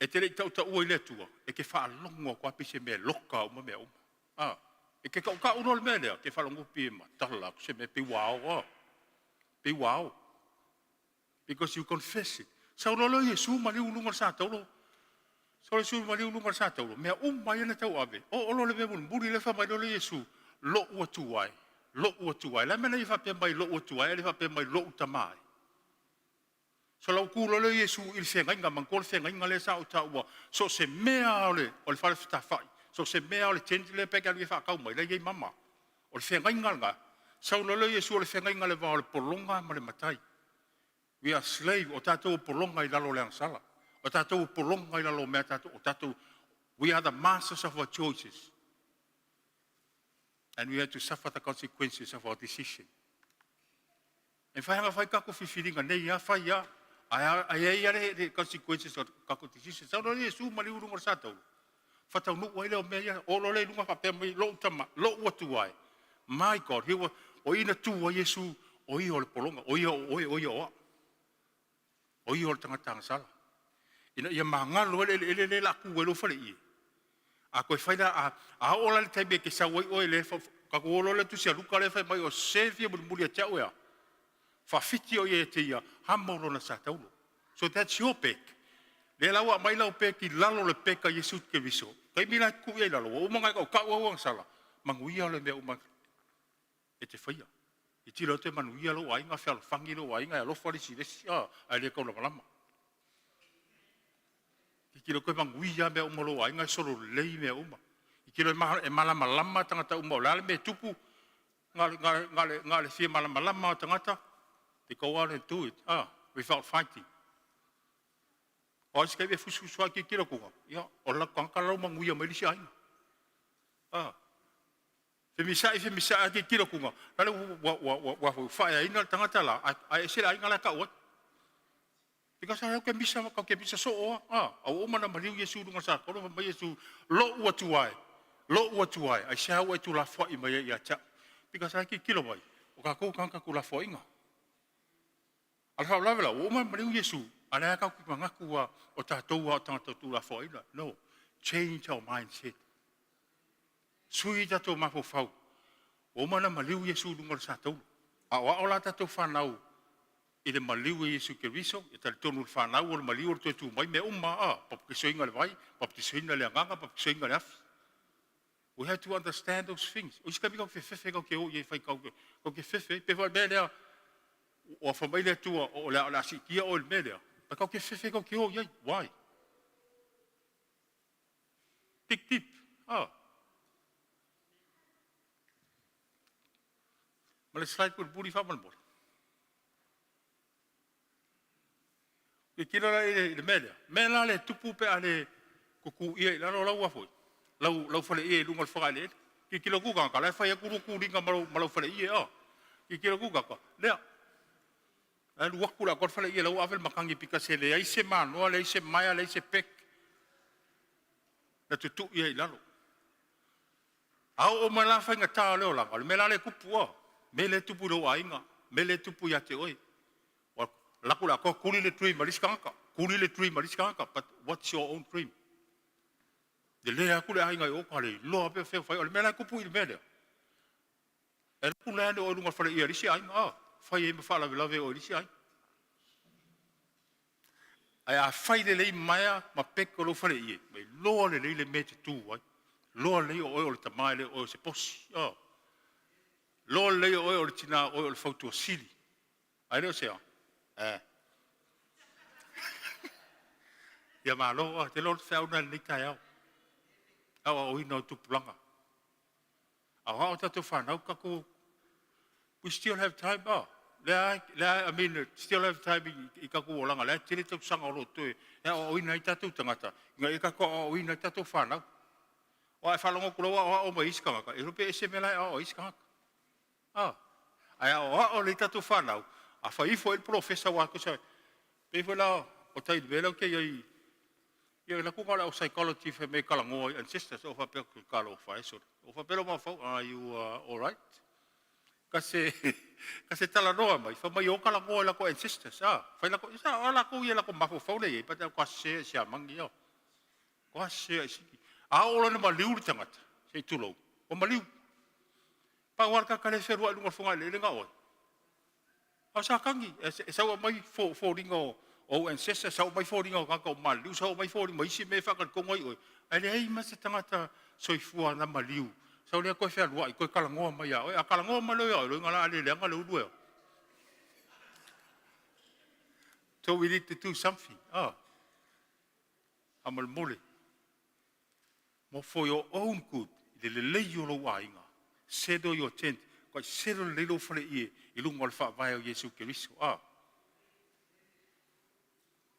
e te lei tautaua i le Atua, e te faalogo atu lava pei se mea e loka uma mea uma. Ah, e te tautau loa le mea lea, te faalogo pi e matala atu se mea pei ua ao, ah. Pei ua ao. Because you confess it. Sau loa lea o Iesu maliu i luga o le sa taulo. Sau Iesu maliu i luga o le sa taulo. Mea uma ia na tauave. O olo le mea mulimuli lea fai mai loa le Iesu, lou Atua e, lou Atua e. Le a le mea na ia faapea mai lou Atua e, ae le faapea mai lou Tama e. So lau tu loa lea o Iesu i le feagaiga, manatua le feagaiga lea sa ou taua, so o se mea o le fale fetāfai, so o se mea o le tent lea pe te alu e faatau mai, la e i ai mama. O le feagaiga lena, sau loa lea o Iesu o le feagaiga le va o le pologa ma le matai. We are slave, o tatou o pologa i lalo o le agasala. O tatou o pologa i lalo o mea tatou, o tatou, we are the masters of our choices. And we have to suffer the consequences of our decision. E whai hanga whai kako whiwhiringa nei a whai a, ai ai a le consequences of kako decision. Sau loa Iesu ma le urunga o le sa taulu. Whataunu ai lea o mea ia, o lo le lunga whapea mai lou tama, lou Atua e. My God, he was, o ina tu a Iesu, o ia o le pologa, o ia o oe, o ia o au. O ia o le tagata agasala. Ina ia magalo ai le eleele lea o le a tu ai lou faleie. A toe fai la, a oo la i le taimi e te sau ai oe le tatou o loa lea tusi a Luka lea fai mai o se fia mulimuli ia te au ea. Faafiti o ia ia te ia, hamo lona sa taulo. So that's your peg. Lea la ua aumai lau peg i lalo o le peg a Iesu Keriso. Taimi la e tuu i ai lalo, ua uma ona e tautau au agasala, manuia le mea uma e te faia. I tilo atu e manuia lou aiga, fealofagi lou aiga, e alofa le isi i le isi, ae le taulamalama. I tilo atu e manuia mea uma o lou aiga, e solo lelei mea uma. I tilo e malamalama tagata uma o le a le mea e tupu, na o le fia malamalama o tagata, they go out and do it, without fighting. O ai se taimi e fusufusu ai tilotilo atu, ia, o le latou tagata la ua manuia mai le isi aiga. Ah. Femisa'i, femisa'i tilotilo atu, la le ua faaeaina le tagata la, ae ese le aiga la e tau ai. Because au ke misa, kau ke misa so'o a, au uma na maliu Iesu i luga o le sa tolo, fai mai Iesu, lou Atua e, lou Atua e, aisea ua e tuulafoai mai ai ia te au. Because ai tilotilo mai, o tatou tagata tuulafoaiga. A le faalavelave la, ua uma na maliu Iesu, a o lea tatou te manatu lava o tatou lava o tagata tuulafoaiga. No, change our mindset. Sui tatou mafaufau. Ua uma na maliu Iesu i luga o le sa taulu. A o ao la tatou whanau i le maliu e Iesu Keriso, e talitonu le whanau o le maliu o le toe tu mai mea uma, a, papatisoina le vai, papatisoina le agaga, papatisoina le afi. We have to understand those things. O isi taimi kau te fefe kau te o i e whai kau te fefe, pe whai mea lea, o a whamai le Atua, o le a sikia o le mea lea, pa kau te fefe kau te o i ai. Why? Dig deep. Ah. Ma le slide puri whamalmole. I tiro la i le mea lea. Mea la le tupu pe a le kuku ia i lalo lau afoi. Lau fale ia i lunga o le whakaeleele. Ki tiro ku kaka, lai whai aku ruku ringa ma lau fale ia. Oh. Ki tiro ku kaka. Lea. Lai luaku la koa fale ia lau ave le makangi pika se le ai se manoa, le ai se maia, le ai se pek. Na tutu ia i lalo. A o mai la whainga tā leo langa. O le mea la le kupu a. Me le tupu i lou aiga. Me le tupu ia te oe. Wa laku la koa kuli le dream a le isi tagata. Kuli le dream a le isi tagata. But what's your own dream? Le le aku le aiga i o ka le iloa pe fea whai. O le mea la kupu i le mea lea. E laku le ane o lunga whare ia lisi aiga. Ah, whai e ma whaalavelave o lisi aiga. Ai a whai le lei maia ma peko lo whare ie. Mai loa le lei le me te tū ai. Loa le lei o oe o le tamae le oe o se posi. Oh. Loa le lei o oe o le tina oe o le fautua sili. Ai leo se a? Eh. Ia malo, te loa te whiauna le nei tai au. Au a oina o tupulanga. A o tatou fanau tatou, we still have time, oh. Lea, lea, I mean, still have time i tatou olaga, lea tele tausaga o lo o toe e aoaoina ai tatou tagata, ina ia tatou aoaoina ai tatou fanau. O ai faalogo atu loa ua aoao mai isi tagata, e iloa pe ese mea la e aoao ai isi tagata. Ah, ae aoao lelei tatou fanau, a fai ifo ai le polofesa aua tusa pei foi la o tai i le mea lea ou te i ai, ia le atu na o le au psychology fai mai e talanoa i ancestors o faapea atu, talofa e sole. O faapea lou mafaufau, are you all right? Ka se talanoa mai, fai mai o talanoa i latou ancestors, ah, fai latou, isa o latou ia latou mafaufau le i ai, pa ko se sia mangi ia. Ko se siki. A oo loa ina maliu le tagata, se i tulou, ua maliu. Pau lava le tagata lea e fealuai i luga o le fogaeleele na o ai? O Satani, e sau e aumai foliga o ou ancestors, sau aumai foliga o tagata ua maliliu, sau aumai foliga ma isi mea e faatalitonu ai oe, ae leai ma se tagata soifua na maliu, sau lea toe fealuai, toe talanoa mai ia oe. A talanoa mai loa ia oe, loiga la a le leaga le ulu e. So we need to do something. Oh. Faamolemole. Mo for your own good, i le lelei o lou aiga, settle your tent, kai settle lelei lou fale ie, i luga o le faavae o Iesu Keriso. Ah.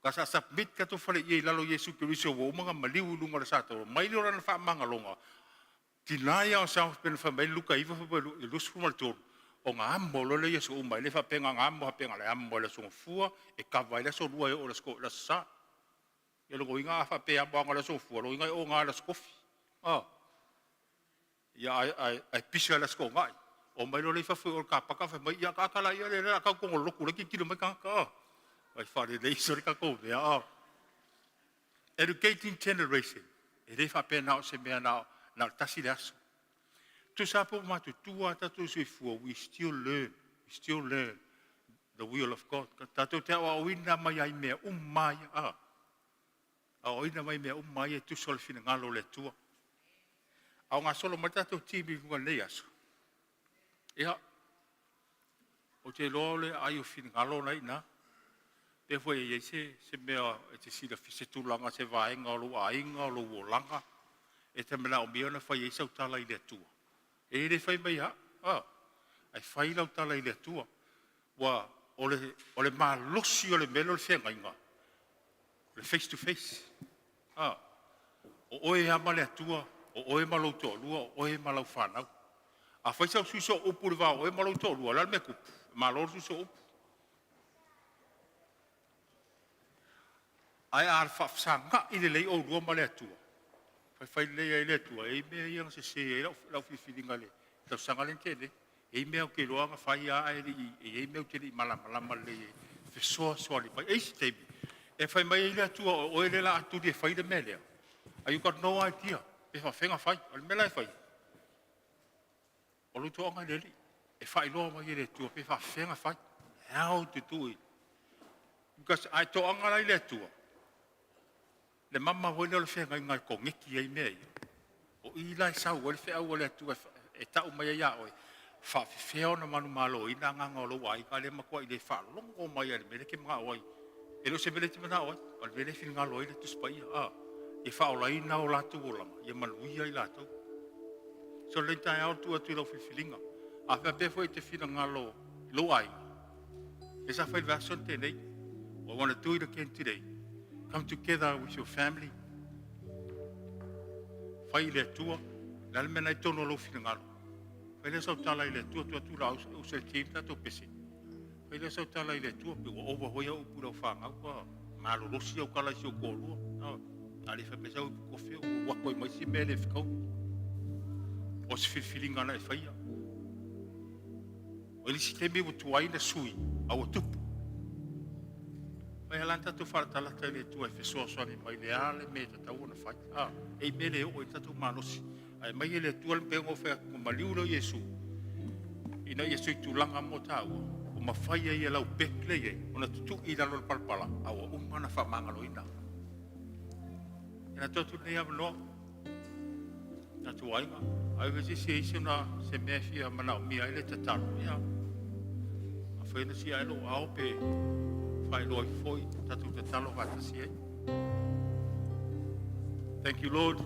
Ka sa submit tatou fale ie i lalo o Iesu Keriso ua uma ona maliu i luga o le satoro, mai le ora na faamagaloga, deny ourselves pe na fai mai Luka 9 fai mai 23, o ngā amo loa le Iesu uma, e le faapea ngā amo hape ngā le amo le aso gafua, e kava ai le aso lua e oo i le aso Sa. Ia logo inga a faapea amo aga le aso gafua, logo inga e o ngā le aso kofi. Ah. Ia ai pisa le aso to'oga'i. O mai loa lea i fafo i o i le kapaka fai mai, ia ataata la ia le la tau togo lotu le tilotilo mai tagata. Ah. Ai faalelei sole tatou mea. Ah. Educating generation. E le faapea na o se mea na o le tasi le aso. Tusa po matutua tatou soifua, we still learn. We still learn the will of God. Tatou te aoaoina mai ai mea uma ia. Ah. Aoaoina mai mea uma ia e tusa o le finagalo o le Atua. A o gasolo mai tatou team i luga nei aso. Ia, o te iloa o le ai o finagalo na ina. Pe foi e iai se mea e te silafia se tulaga se vaega o lou aiga o lou olaga e te manaomia ona fai ai sau tala i le Atua. E le fai mai a, ah, ai fai lau tala i le Atua. Ua o le malosi o le mea lea o le feagaiga, le face to face. Ah, o oe ama le Atua, o oe ma lou toalua, o oe ma lau fanau. A fai sau suiso o upu i le va o oe ma lou toalua, o le a le mea tupu? E malo le suiso o upu. Ae a faafesagai lelei oulua ma le Atua, faifai lelei ai le Atua, e i mea ia na sese ai lau filifiliga i le tausaga lea na tea nei. E i mea ou te iloa na fai lava ae le i, e i ai mea ou te le i malamalama lelei ai, fesoasoani mai. E isi taimi, e fai mai ai le Atua o oe le la atuli e fai le mea lea. And you got no idea pe faafega fai. O le mea la e fai, o lou toaga i le Alii. E faailoa mai e le Atua pe faafega fai. How to do it. Because a e toaga la i le Atua, le mama foi lea o le feagaiga e koneti ai mea ia. O i la e sau ai le feau a le Atua e tau mai ai ia oe, faafefea ona manumaloina agaga o lou aiga lea matua i le faalogo mai ai le mea lea e te manao ai. E le o se mea lea e te manao ai, o le mea lea e finagalo ai le Tusi Paia. Ah, ia faaolaina o latou olaga, ia manuia i latou. So le taeao tu atu i lau filifiliga. A faapea foi e te finagalo i lou aiga, e sa fai le vaiaso lenei. I want to do it again today. Come together with your family. Fai i le Atua. Le a le mea na i tonu o lou finagalo. Fai lea sau tala i le Atua, tu atu la au se team tatou pese. Fai lea sau tala i le Atua, pe ua ova foi au upu i lau fanau, ua malolosi au tala i si ou toalua. Ah, a le fai mai sau upu kofe, ua wako ai mai si mea le fekauli. O se filifiliga na e faia. O le isi taimi ua tuai na sui, a ua tupu. Fai ala tatou faalatalata i le Atua e fesoasoani mai le a le mea e tatau ona fai. Ah, e i mea le oo i tatou malosi. Ae mai e le Atua le pei ona ou fai atu, maliu lea o Iesu, ina ia sui tulaga mo tāua, o mafai ai e lau pek le iai, ona tutui i lalo o le palapala, a ua uma na faamagaloina. E na atu nei avanoa, tatou aiga, ai ve se se isi ona se mea e fia manaomia ai le tatalo, ia, a fai na si ai lou ao pe faailoa ai foi tatou tatalo faatasi ai. Thank you, Lord.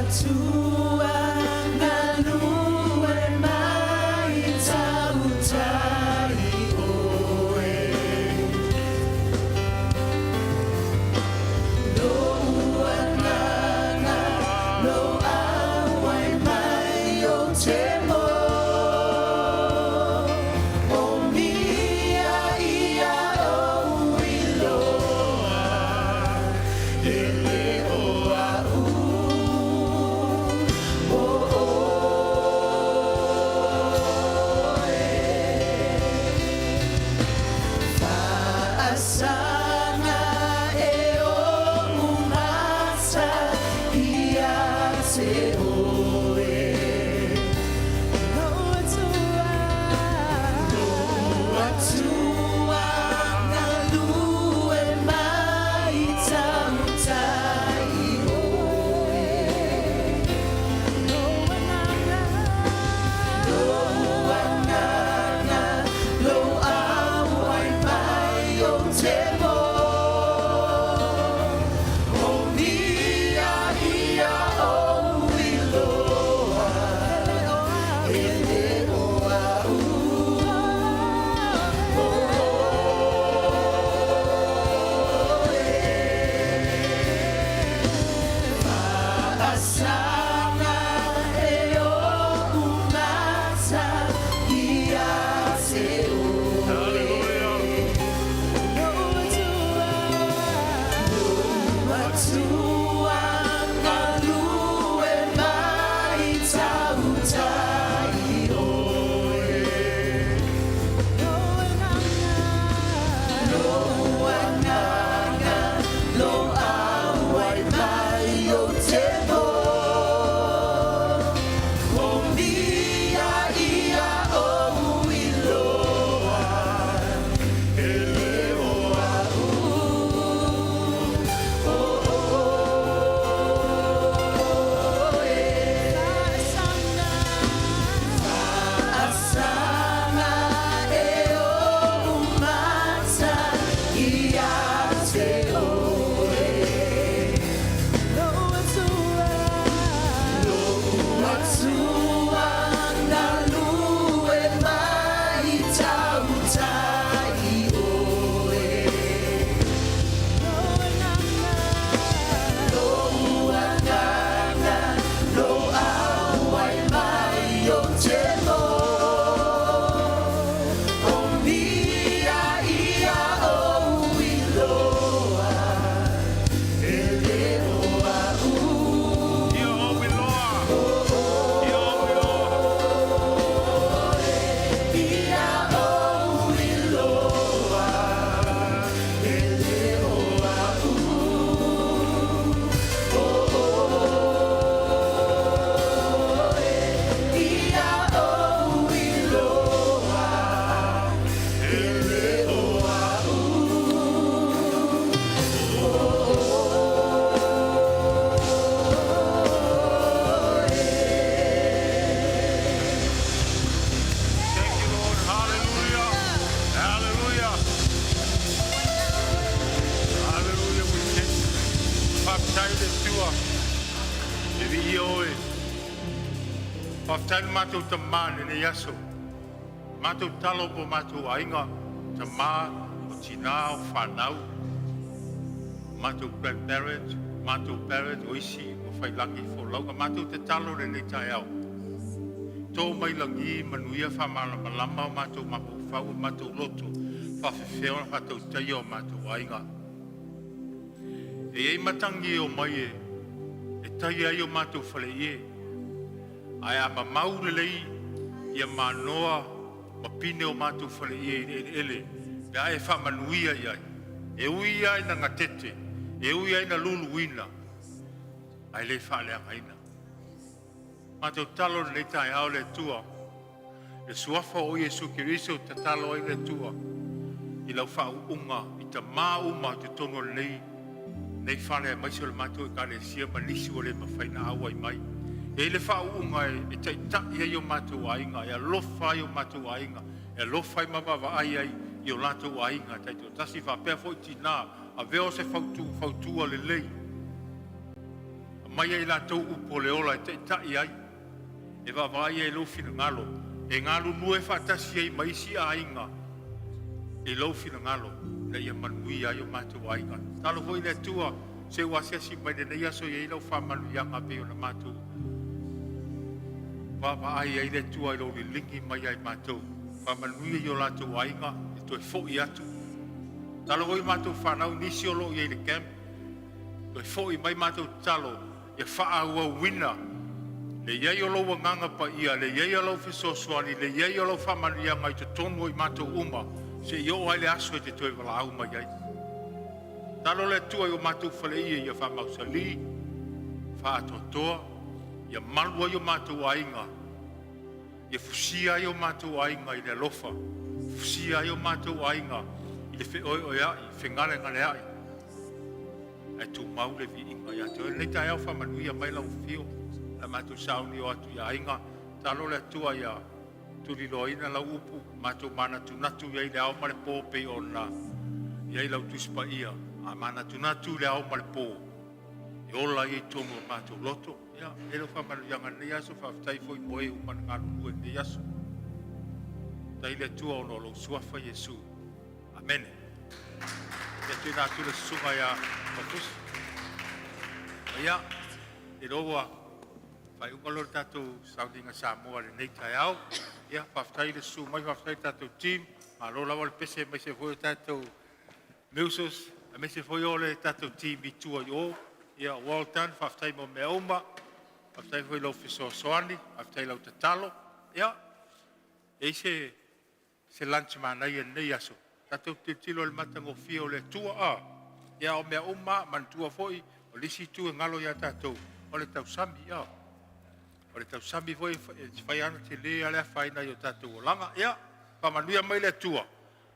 Atua galue mai tautai oe. Lou agaga lou auai mai o te mo. O mia ia ou iloa, e le o au o oe. Faasaga e ou mata ia te oe. Lou Atua, lou Atua galue mai tautai oe. Lou agaga, lou agaga, lou auai mai o te mo. O mia ia ou iloa, e le o au o oe. Faasaga e ou mata ia te oe. Lou Atua, lou Atua galue mai tautai oe. Lou agaga, lou agaga, lou auai mai o te mo. O mia ia ou iloa, e le o au o oe. Faasaga e ou mata ia te oe. Lou Atua, lou Atua galue mai tautai oe. Lou agaga, lou auai mai o te mo. O mia ia ou iloa, e le o au Ia ou iloa. Ia ou iloa. ia ou iloa, e le o au o oe. Ia ou iloa, e le o au Thank you, Lord. Hallelujah. Hallelujah. Hallelujah. We thank you. Faafetai le Atua. E viia oe. Faafetai le matou tamā lenei aso. Matou talo po matou aiga, tamā, o tinā, o whanau, matou grandparents, matou parents, o isi, o whailagi, fo matou te talo lenei taeao. Tō mai lagi manuia whamalamalama o matou mafaufau o matou loto, whawhewheo na whatautaia o matou aiga. E ei matangi e o mai e, e tai ai o matou whale ie. Ae a mamau lelei ia manoa ma pine o matou fale ie i le eleele, pe a e faamanuia i ai. E ui ai na gatete, e ui ai na luluina, ae le faaleagaina. Matou talo lenei taeao le Atua, le suafa o Iesu Keriso tatalo ai le Atua, i lau faauuga i tamā uma i totonu o lenei nei fale aemaise o le matou ekalesia ma nisi ua le mafai ona auai mai. E i le faauuga e, e taita'i ai o matou aiga, e alofa ai o matou aiga, e alofa ai ma vaavaai ai i o latou aiga taitoatasi faapea foi tinā, avea o se fautu, fautua lelei. Aumai e i latou upu o le ola e taitai ai, e vaavaai i lou finagalo, e galulue faatasi ai ma isi aiga i lou finagalo, ina ia manuia ai o matou aiga. Tatalo foi le Atua, se ua asiasi mai i lenei aso e i ai lau faamanuiaga e pei ona matou vaavaai ai le Atua i lou liligi mai ia i matou, faamanuia i o latou aiga, e toe foi atu. Tatalo foi i matou fanau nisi o lo o i ai i le camp, toe foi mai. Matou tatalo ia faaauauina le i ai o lou agaga paia, le i ai o lau fesoasoani, le i ai o lau faamanuiaga i totonu o i matou uma, seia oo lava i le aso e te toe valaau mai ai. Tatalo le Atua i o matou faleie ia faamausali, faatoatoa, ia malu ai o matou aiga, ia fusia ai o matou aiga i le alofa, fusia ai o matou aiga i le feoeoeai, fegalegaleai, ae tumau le viiga ia te Oe. I lenei taeao, faamanuia mai lau afio o le a matou sauni e o atu i aiga. Tatalo le Atua ia tuliloaina lau upu, matou manatunatu i ai i le ao ma le po pei ona i ai lau Tusi Paia. A manatunatu i le ao ma le po, e ola ai i totonu o matou loto. Ia, i ai lau faamanuiaga i lenei aso. Faafetai foi mo e uma ona galulue i lenei aso. Faafetai i le Atua ona o lou suafa Iesu. Amene. Ia tuuina atu le susuga ia Mafusi. Ia, i ua faaiuina loa le tatou sauniga Samoa i lenei taeao. Ia faafetai le susu mai, faafetai i le tatou team, malo lava le pese aemaise foi o tatou musos, aemaise foi o le tatou team i tua i o. Ia, well done, faafetai mo mea uma. Faafetai foi i lau fesoasoani, faafetai i lau tatalo. Ia, e i ai se lunch manaia i lenei aso, tatou tilotilo i le matagofie o le Atua. Ia, o mea uma lava, manatua foi o le isi itu e galo ia tatou, o le tausami. O le tausami foi e mafai ona tele lava le afaina i o tatou olaga. Ia faamanuia mai le Atua,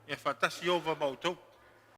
ia faatasi Ieova ma outou.